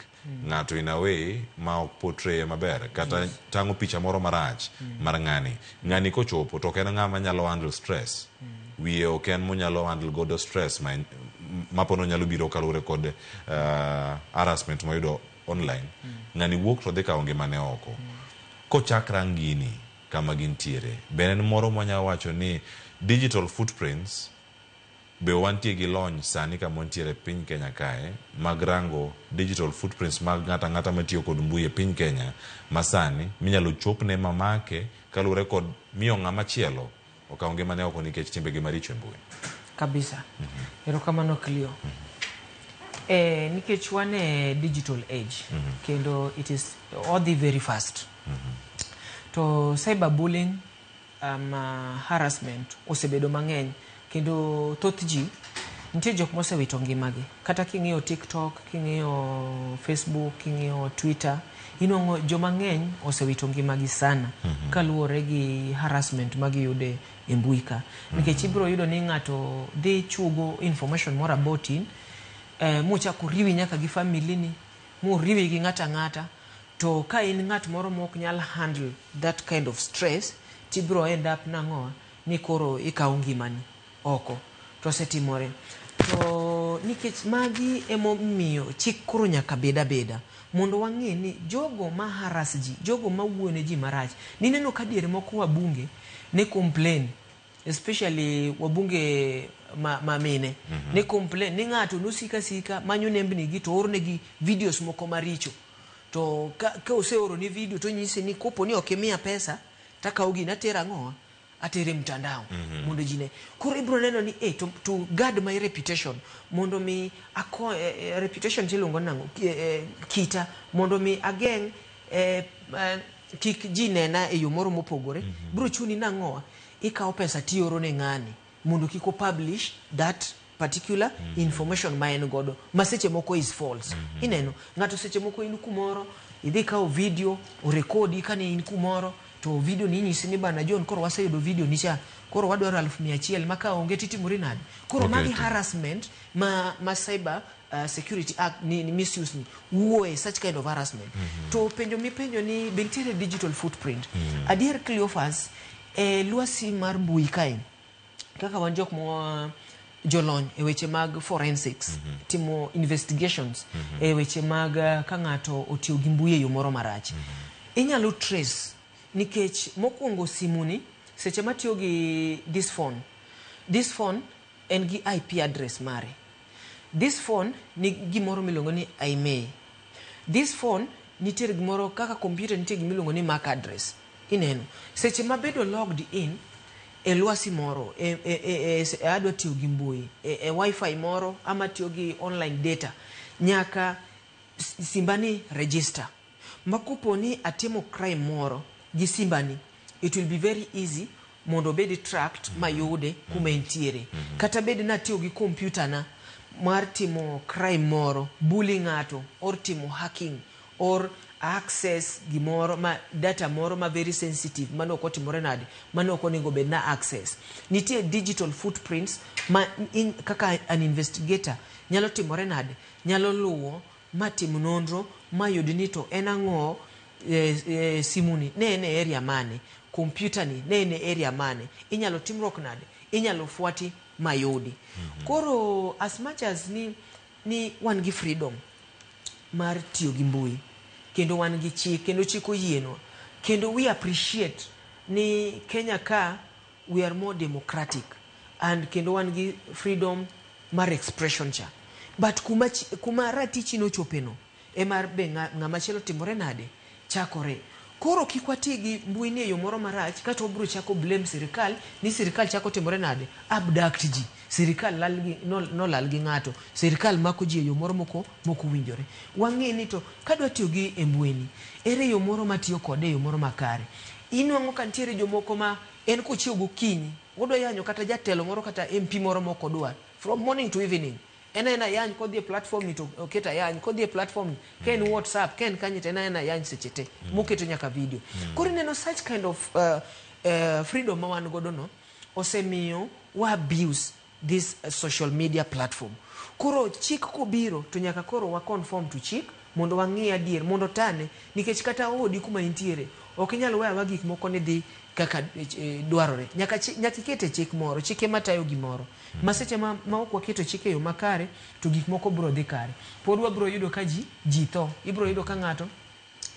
ng'ato in a way ma ok portray maber, kata tang'o picha moro marach mar ng'ani. Ng'ani kochopo to ok en ng'ama nyalo handle stress. Wiye ok en monyalo handle godo stress ma mapono nyalo biro kaluwore kod harassment moyudo online. Ng'ani wuok to dhi kawo ngimane oko. Kochak rang gini kama gintiere, be en moro mwanyalo wacho ni digital footprints be wantie gi lony sani kama wantiere e piny Kenya kae mag rango digital footprints mag ng'ato ang'ata matiyo kod mbui e piny Kenya masani minyalo chopne mamake kaluwore kod miyo ng'ama chielo okawo ngimane oko nikech timbegi maricho e mbui. Kabisa. Erokamano Clio. Nikech wan e digital age, kendo it is odhi very fast. To cyberbullying, harassment osebedo mang'eny, kendo thoth ji nitie jok mosewito ngimagi. Kata king'iyo TikTok, king'iyo Facebook, king'iyo Twitter, inuang'o joma ng'eny osewito ngimagi sana kaluwore gi harassment magiyudo e mbui ka. Nikech ibiro yudo ni ng'ato dhi chugo information moro about in, mochako riwi nyaka gi family ni, moriwi gi ng'ato ang'ata, to ka in ng'at moro mok nyal handle that kind of stress, tibiro end up nang'o ni koro ikawo ngimani oko. To osetimore. To nikech magi emomiyo chik koro nyaka bed abeda mondo wang'e ni jogo ma harass ji, jogo ma wuoyo ne ji marach. Nineno ka diere moko wabunge ne complain, especially wabunge ma mine, ne complain ni ng'ato nosika sika manyo nembni gi to ornegi videos moko maricho. To ka oseoro ni video to nyisi ni kopo ni ok imiya pesa, takawo gini atero ang'o? Atere mtandao mondo ji ne. Koro ibiro neno ni to guard my reputation, mondo mi ako reputation tiluongo nang'o? Kita, mondo mi ageng' kik ji nena e yo moro mopogore. Biro chuni nang'o? Ikawo pesa tioro ne ng'ani mondo kik o publish that particular information ma en godo, ma seche moko is false. Ineno ng'ato seche moko in kumoro, idhi kawo video orekodi kane in kumoro, to video ni inyisi ni bana John, koro waseyudo video ni cha, koro wadwaro 100,000, ma ka onge titimori nade? Koro magi harassment ma Cyber Security Act ni misuse ni wuoye, such kind of harassment. To penjo mipenjo ni be nitiere digital footprint. Adier Cleophas, e lwasi mar mbui kae, kaka wan jok ma jolony e weche mag forensics, timo investigations e weche mag ka ng'ato otiyo gi mbui e yo moro marach, inyalo trace. Nikech mokwongo simuni seche matiyo gi this phone, this phone en gi IP address mare, this phone ni gimoro miluongo ni IMEI, this phone nitiere gimoro kaka computer, nitie gimiluongo ni MAC address. Ineno seche mabedo logged in e lwasi moro e adwa tiyo gi mbui e wifi moro ama tiyo gi online data, nyaka simbani register, ma kopo ni atimo crime moro gi simbani, it will be very easy mondo obed tracked mayude kuma entiere. Kata bed natiyo gi kompyuta na mar timo crime moro, bully ng'ato or timo hacking or access gimoro ma data moro ma very sensitive mane ok otimore nade, mane ok onego bed na access, nitie digital footprints ma kaka an investigator nyalo timore nade, nyalo luwo ma tim nonro ma yud ni to en ang'o, simuni ne en e area mane, kompyuta ni ne en e area mane, inyalo timruok nade, inyalo fuati mayudi. Koro as much as ni wan gi freedom mar tiyo gi mbui, kendo wan gi chik, kendo chik oyienwa, kendo we appreciate ni Kenya ka we are more democratic and kendo wan gi freedom mar expression cha. But kuma, kuma ratichi nochopeno ema be ng'ama chielo timore nade chakore. Koro kik wati gi mbui ni e yo moro marach kato wabiro chako blame sirikal ni sirikal chako timore nade abduct ji sirikal lal gi, nolal gi ng'ato sirikal mako ji e yo moro moko mok owinjore. Wang'e ni to kadwa tiyo gi e mbui ni ere yo moro matiyo kode e yo moro makare. Inwang'o ka nitiere jomoko ma en kochiew gokinyi odwa yanyo kata jatelo moro kata MP moro mok odwar from morning to evening en aena yany kodhi e platform ni to oket ayany kodhi e platform ni ka en WhatsApp ka en kanye to en aena yany seche te moketo nyaka video. Koro ineno such kind of freedom ma wan godo no osemiyo wa abuse this social media platform. Koro chik kobiro to nyaka koro wa conform to chik mondo wang'i adier mondo tane nikech kata odi kuma intiere ok inyal weyo aweya gik moko ni dhi kaka dwarore. Nyaka nyaka ikete chik moro, chik ema tayo gimoro. Ma seche ma ok waketo chik e yo makare to gik moko biro dhi kare. Pod wabiro yudo ka ji tho. Ibiro yudo ka ng'ato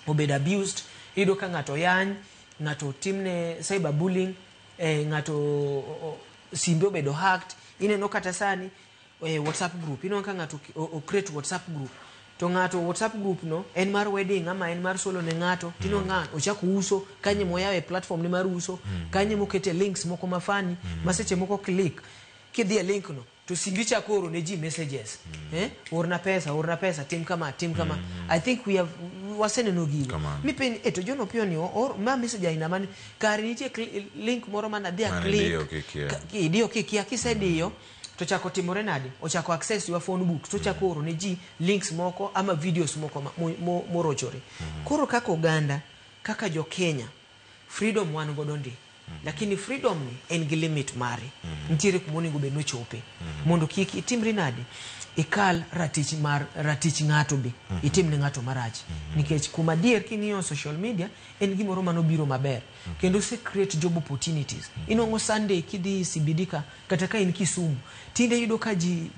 obedo abused, iyudo ka ng'ato oyany, ng'ato otimne cyber bullying, ng'ato simbe obedo hacked. Ineno kata sani WhatsApp group, ineno ka ng'ato o create WhatsApp group. To ng'ato WhatsApp group no en mar wedding ama en mar solo ne ng'ato, tineno ng'a ochako uso kanye moyawe platform ne mar uso, kanye mokete links moko mafani, ma seche moko click kidhi e link no to simbi chako oro ne ji messages. Orna pesa, tim kama, tim kama. I think we have waseneno gigo. Mipenj to John Opiyo ni or ma message aina mane kare nitie link moro mana dhi a click idiyo kikia kisediyo to chako timore nade ochako access your phone book to chako oro ne ji links moko ama videos moko morochore. Koro kaka oganda kaka jo Kenya freedom wan godo ndi. Lakini freedom ni en gi limit mare. Nitiere kuma onego bed nochope. Mondo kik itimri nade ikal ratich mar ratich ng'ato be itimne ng'ato marach. Nikech kuma adier king'iyo social media en gimoro manobiro maber. Kendo ose create job opportunities. Inwang'o Sunday kidhi CBD ka kata ka in Kisumu tinde iyudo ka ji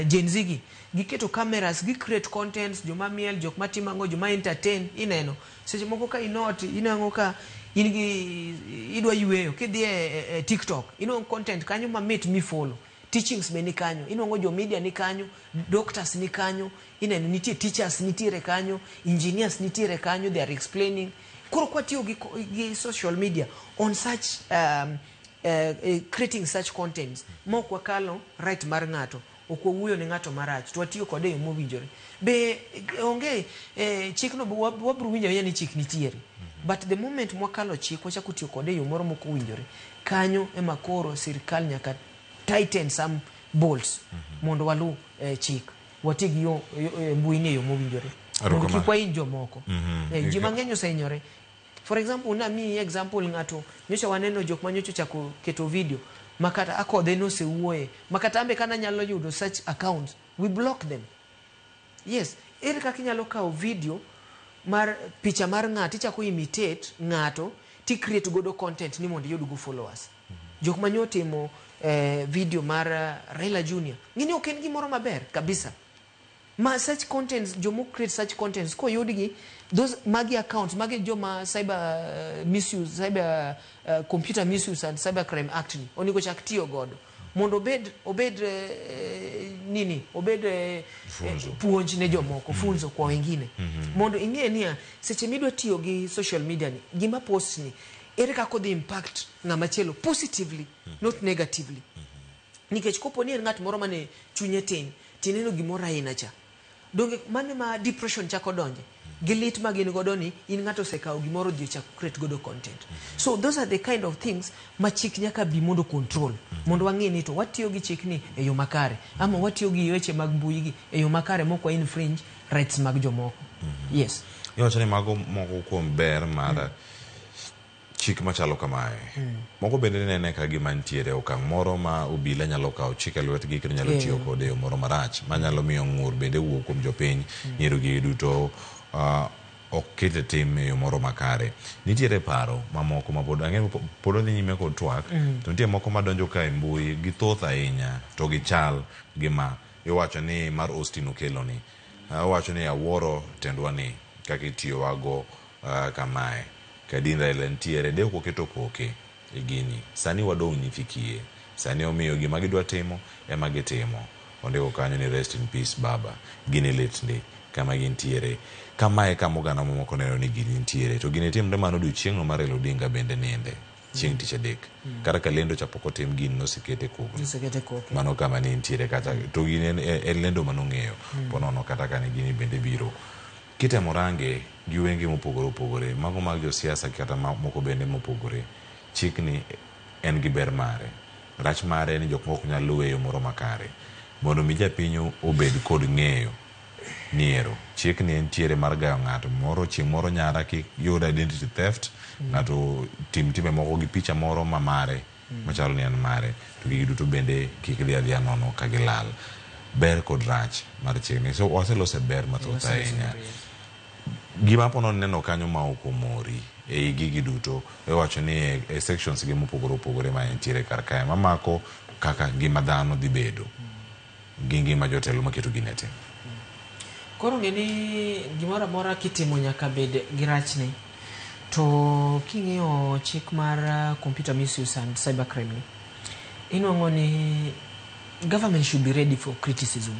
Gen Z gi giketo cameras gi create contents joma miel jok matimo ang'o joma entertain ineno. Seche moko ka inot inwang'o ka in gi idwa yweyo kidhi e TikTok inwang'o content kanyo mamit mi follow. Teachings be ni kanyo, inwang'o jo media ni kanyo, doctors ni kanyo, ineno nitie teachers nitiere kanyo, engineers nitiere kanyo, they are explaining. Koro kwatiyo gi social media on such creating such contents ma ok wakalo right mar ng'ato, ok wawuoyo ne ng'ato marach, to watiyo kode e yo mowinjore. Be onge chikno wabiro winjo ahinya ni chik nitiere. But the moment mwakalo chik wachako tiyo kode e yo moro mok owinjore, kanyo ema koro sirikal nyaka tighten some bolts mondo walu chik wati gi yo mbui ni e yo mowinjore mondo kik wahiny jomoko. Ji mang'eny osehinyore. For example, namiyi example ng'ato nyocha waneno jok ma nyocha ochako keto video makata akodhe nosewuoye makata ambe kana nyalo yudo such accounts we block them. Yes, ere kaka inyalo kawo video mar picha mar ng'ato ichako imitate ng'ato ti create godo content ni mondo iyud go followers. Jok ma nyo timo video mar Raila Junior ng'ini ok en gimoro maber kabisa. Ma such contents jomo create such contents koyudgi those magi accounts magi joma cyber misuse cyber computer misuse and cyber crime act ni onego chak tiyo godo mondo obed nini obed puonj ne jomoko, funzo kwa wengine. Mondo ing'e niya seche midwa tiyo gi social media ni gima post ni ere kaka odhi impact ng'ama chielo positively not negatively. Nikech kopo ni en ng'at moro mane chunye tin tineno gimoro aina cha donge mane ma depression chako donje gi lit ma gin godo ni in ng'ato osekawo gimoro dhi ochako create godo content. So those are the kind of things ma chik nyaka bi mondo control mondo wang'e ni to watiyo gi chik ni e yo makare ama watiyo gi weche mag mbui gi e yo makare mok wa infringe rights mag jomoko. Yes. Iwacho ni mago moko kuom ber mar chik machalo kamae. Moko bende nene ka gima nitiere okang' moro ma obila nyalo kawo chik e lwetgi kendo nyalo tiyo kode e yo moro marach manyalo miyo ng'ur bende wuok kuom jopiny nyiero gigi duto ok ket e tim e yo moro makare. Nitiere paro mamoko ma pod ang'eyo pod odhi nyime kod twak to nitie moko madonjo ka e mbui githoth ahinya to gichal gi ma iwacho ni mar Austin Okello ni. Owacho ni awuoro tendwa ni kaka itiyowago kamae. Kadin Raila nitiere de ok oketo koke. e gini. Sani wadong' nyithi kiye. Sani omiyo gima gidwa timo ema gitimo. Ondiko kanyo ni rest in peace baba. Gini lit ndi kama gintiere. Kamae e kama oganda mamoko neno ni gini nitiere. To gini timre mana odiochieng'no ma Raila Odinga bende ninde. Chieng' tich adek. Kata ka lendo cha pok otim gini nosekete kogno. Nosekete koke. Mano kama ne nitiere kata to gini en lendo manong'eyo. Ponono kata ka ne gini bende biro. Kitemo range gi wenge mopogore opogore, mago mag josiasa kata moko bende mopogore, chikni en gi ber mare. Rach mare en ni jok moko ok nyal luwe e yo moro makare. Mondo mi japiny obed kod ng'eyo ni ero chikni entiere mar gayo ng'ato moro chieng' moro nyara kik yud identity theft, ng'ato tim timbe moko gi picha moro ma mare machalo ni en mare to gigi duto bende kik dhi adhiya nono ka gilal. Ber kod rach mar chikni. So waselose ber mathoth ahinya. Gima apono neno kanyo ma ok omori ei gigi duto iwacho ni e sections gi mopogore opogore ma entiere kar kae mamako kaka ngima dhano dhi bedo gi ngima jotelo maketo gini e tim. Koro ng'e ni gimoro amora kitimo nyaka bed gi rachne. To king'iyo chik mar computer misuse and cyber crime ni, inuang'o ni government should be ready for criticism.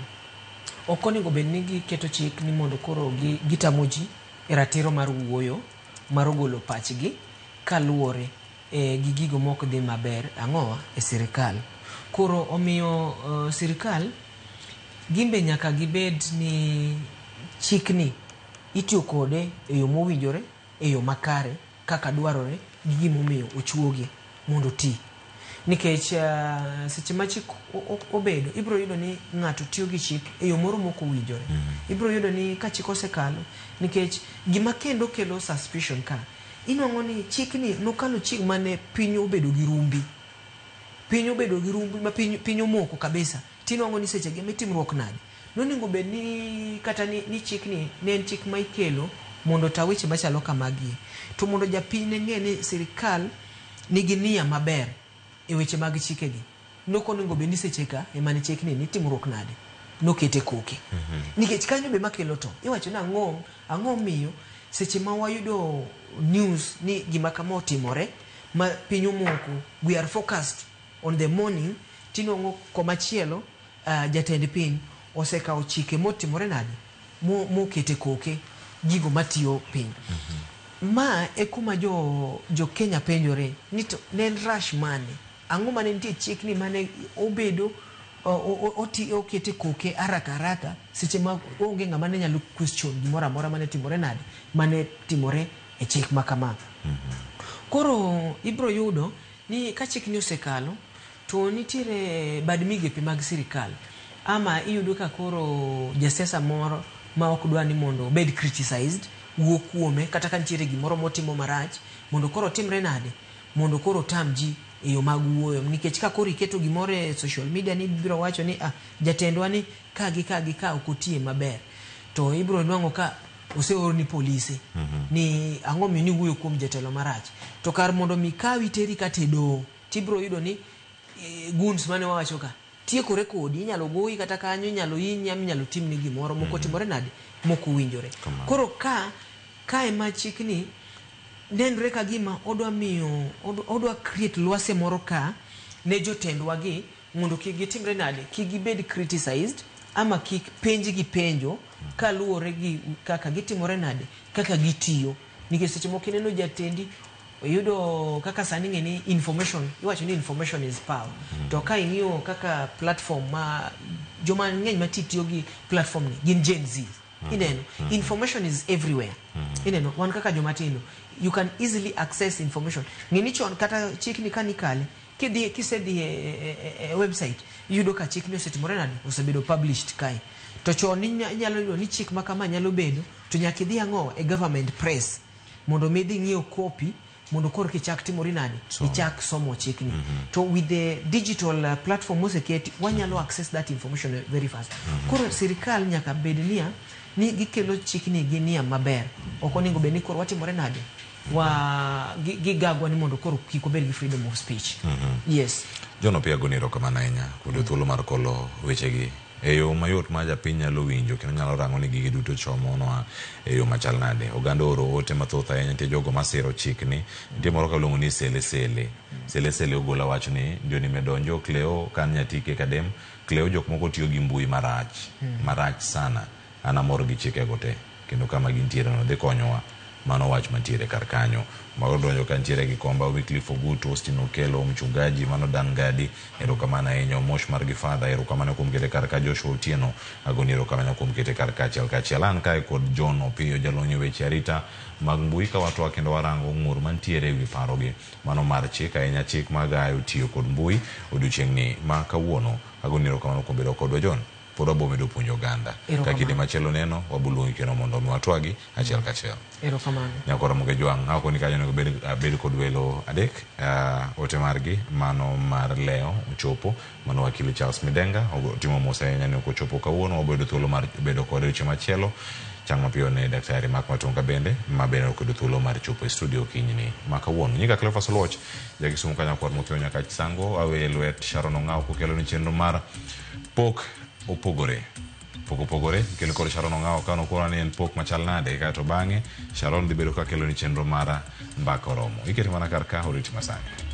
Ok onego bed ni giketo chik ni mondo koro gitamo ji e ratiro mar wuoyo, mar golo pachgi kaluwore gi gigo mok dhi maber ang'owa e sirikal. Koro omiyo sirikal gimbe nyaka gibed ni chikni itiyo kode e yo mowinjore, e yo makare kaka dwarore gi gimomiyo ochuogi mondo oti. Nikech seche ma chik obedo, ibiro yudo ni ng'ato tiyo gi chik e yo moro mok owinjore. Ibiro yudo ni ka chik osekalo, nikech gima kendo kelo suspicion ka, inuang'o ni chikni nokalo chieng' mane piny obedo gi rumbi. Piny obedo gi rumbi ma piny omoko kabisa. Tinuang'o ni seche gi mitimruok nade. Nonego bed ni kata ni chikni ne en chik ma ikelo mondo ota weche machalo kamagi. To mondo japiny ne ng'e ni sirikal nigi nia maber e weche mag chikegi. Nok onego bed ni seche ka ema ne chikni ni timruok nade. Nokete koke. Nikech kanyo be makelo to. Iwacho ni ang'o miyo seche ma wayudo news ni gima kama otimore ma piny omoko, we are focused on the morning, tinuang'o komachielo jatend piny osekawo chike motimore nade mokete koke gigo matiyo piny. Ma e kuma jo Kenya penjore ni to ne en rush mane? Ang'o mane nitie chikni mane obedo okete koke haraka haraka seche ma onge ng'ama ne nyalo question gimoro amora mane timore nade mane timore e chik ma kama. Koro ibiro yudo ni ka chikni osekalo to nitiere bad migepe mag sirikal ama iyudo ka koro jasiasa moro ma ok dwa ni mondo obed criticized wuo kuome kata ka nitiere gimoro motimo marach mondo koro otimre nade mondo koro otam ji e yo mag wuoyo nikech ka koro iketo gimoro e social media ni ibiro wacho ni ah jatendwa ni ka gi ka gi ka ok otiye maber to ibiro nwang'o ka oseorni polise ni ang'o miyo ni wuoyo kuom jatelo marach to kar mondo mi kawi teri kata e doho tibiro yudo ni goons mane wawacho ka tiekore kodi inyalo goyi kata kanyo inyalo hinyi ama inyalo timni gimoro moko timore nade mok owinjore. Koro ka ema chikni nenre ka gima odwa miyo odwa create lwasi moro ka ne jotendwa gi mondo kik gitimre nade kik gibed criticized ama kik penjgi penjo kaluwore gi kaka gitimore nade kaka gitiyo nikech seche moko ineno jatendi iyudo kaka sani ing'e ni information iwacho ni information is power. To ka ing'iyo kaka platform ma joma ng'eny ma tiyo gi platform ni gin Gen Z. Ineno information is everywhere. Ineno wan kaka joma tindo you can easily access information. Ng'e ni chon kata chikni kanikale kidhi kisedhi e website iyudo ka chikni osetimore nade osebedo published kae. To chon inyalo yudo ni chik ma kama nyalo bedo to nyaka idhi ang'o e government press mondo mi idhi ng'iew copy mondo koro kichak timori nade ichak somo chikni. To with the digital platform moseketi wanyalo access that information very fast. Koro sirikal nyaka bed niya ni gikelo chikni gi nia maber. Ok onego bed ni koro watimore nade wa gigagwa ni mondo koro kik wabed gi freedom of speech. Yes. John Opiyo agoni erokamano ahinya kuom yudo thuolo mar kolo wechegi E yo mayot ma japiny nyalo winjo kendo nyalo rango ni gigi duto chomonwa e yo machal nade. Oganda ooro ote mathoth ahinya, nitie jogo masiro chikni, nitie moro kaluongo ni sele sele. Sele sele ogola wach ni ndio nimedonjo Cleo kan nyatike kadem Cleo jok moko tiyo gi mbui marach marach sana. An amor gi chikego te kendo kama gintiere no dhi konyowa. Mano wach mantiere kar kanyo. Mago donjo ka ntiere gi Komba Wycliffe Ogutu, Austin Okelo, Mchungaji, mano Dan Gadi, erokamano ahinya. Omosh mar gi Father, erokamano kuom kete kar ka. Joshua Otieno, agoni erokamano kuom kete kar ka achiel kachiel. An kae kod John Opiyo, jalony e weche arita mag mbui ka watwak kendo warango ng'ur mantiere ewi parogi. Mano mar chik, ahinya chik magayo tiyo kod mbui odiochieng'ni ma kawuono. Agoni erokamano kuom bedo kodwa John. Pod wabo medo puonjo oganda. Ka kinde machielo neno, wabo luongi kendo mondo mi watwagi achiel kachiel. Erokamano. Nyakora Muge Jwang', akoni kanyo onego bed, abed kod welo adek. Ote margi, mano mar Leo ochopo, mano wakili Charles Midenga, otimo mos ahinya ni ok ochopo kawuono, wabo yudo thuolo mar bedo kode odiochieng' machielo. Chang mapiyo ne Daktari Mark Matunga bende, ma bende ok oyudo thuolo mar chopo e studio okinyini ma kawuono. Nyinga Cleophas Oluoch, ja Kisumu ka nyakwar Mokeo nyaka Chisango, awe lwet Sharon Ong'aw kokelo ni chenro mar pok opogore. Pok opogore, ikelo kod Sharon Ong'aw ka nokona ni en pok machal nade, kaeto bang'e Sharon dhi bedo ka kelo ni chenro mar mbaka oromo. Ikete mana kar ka, oriti masani.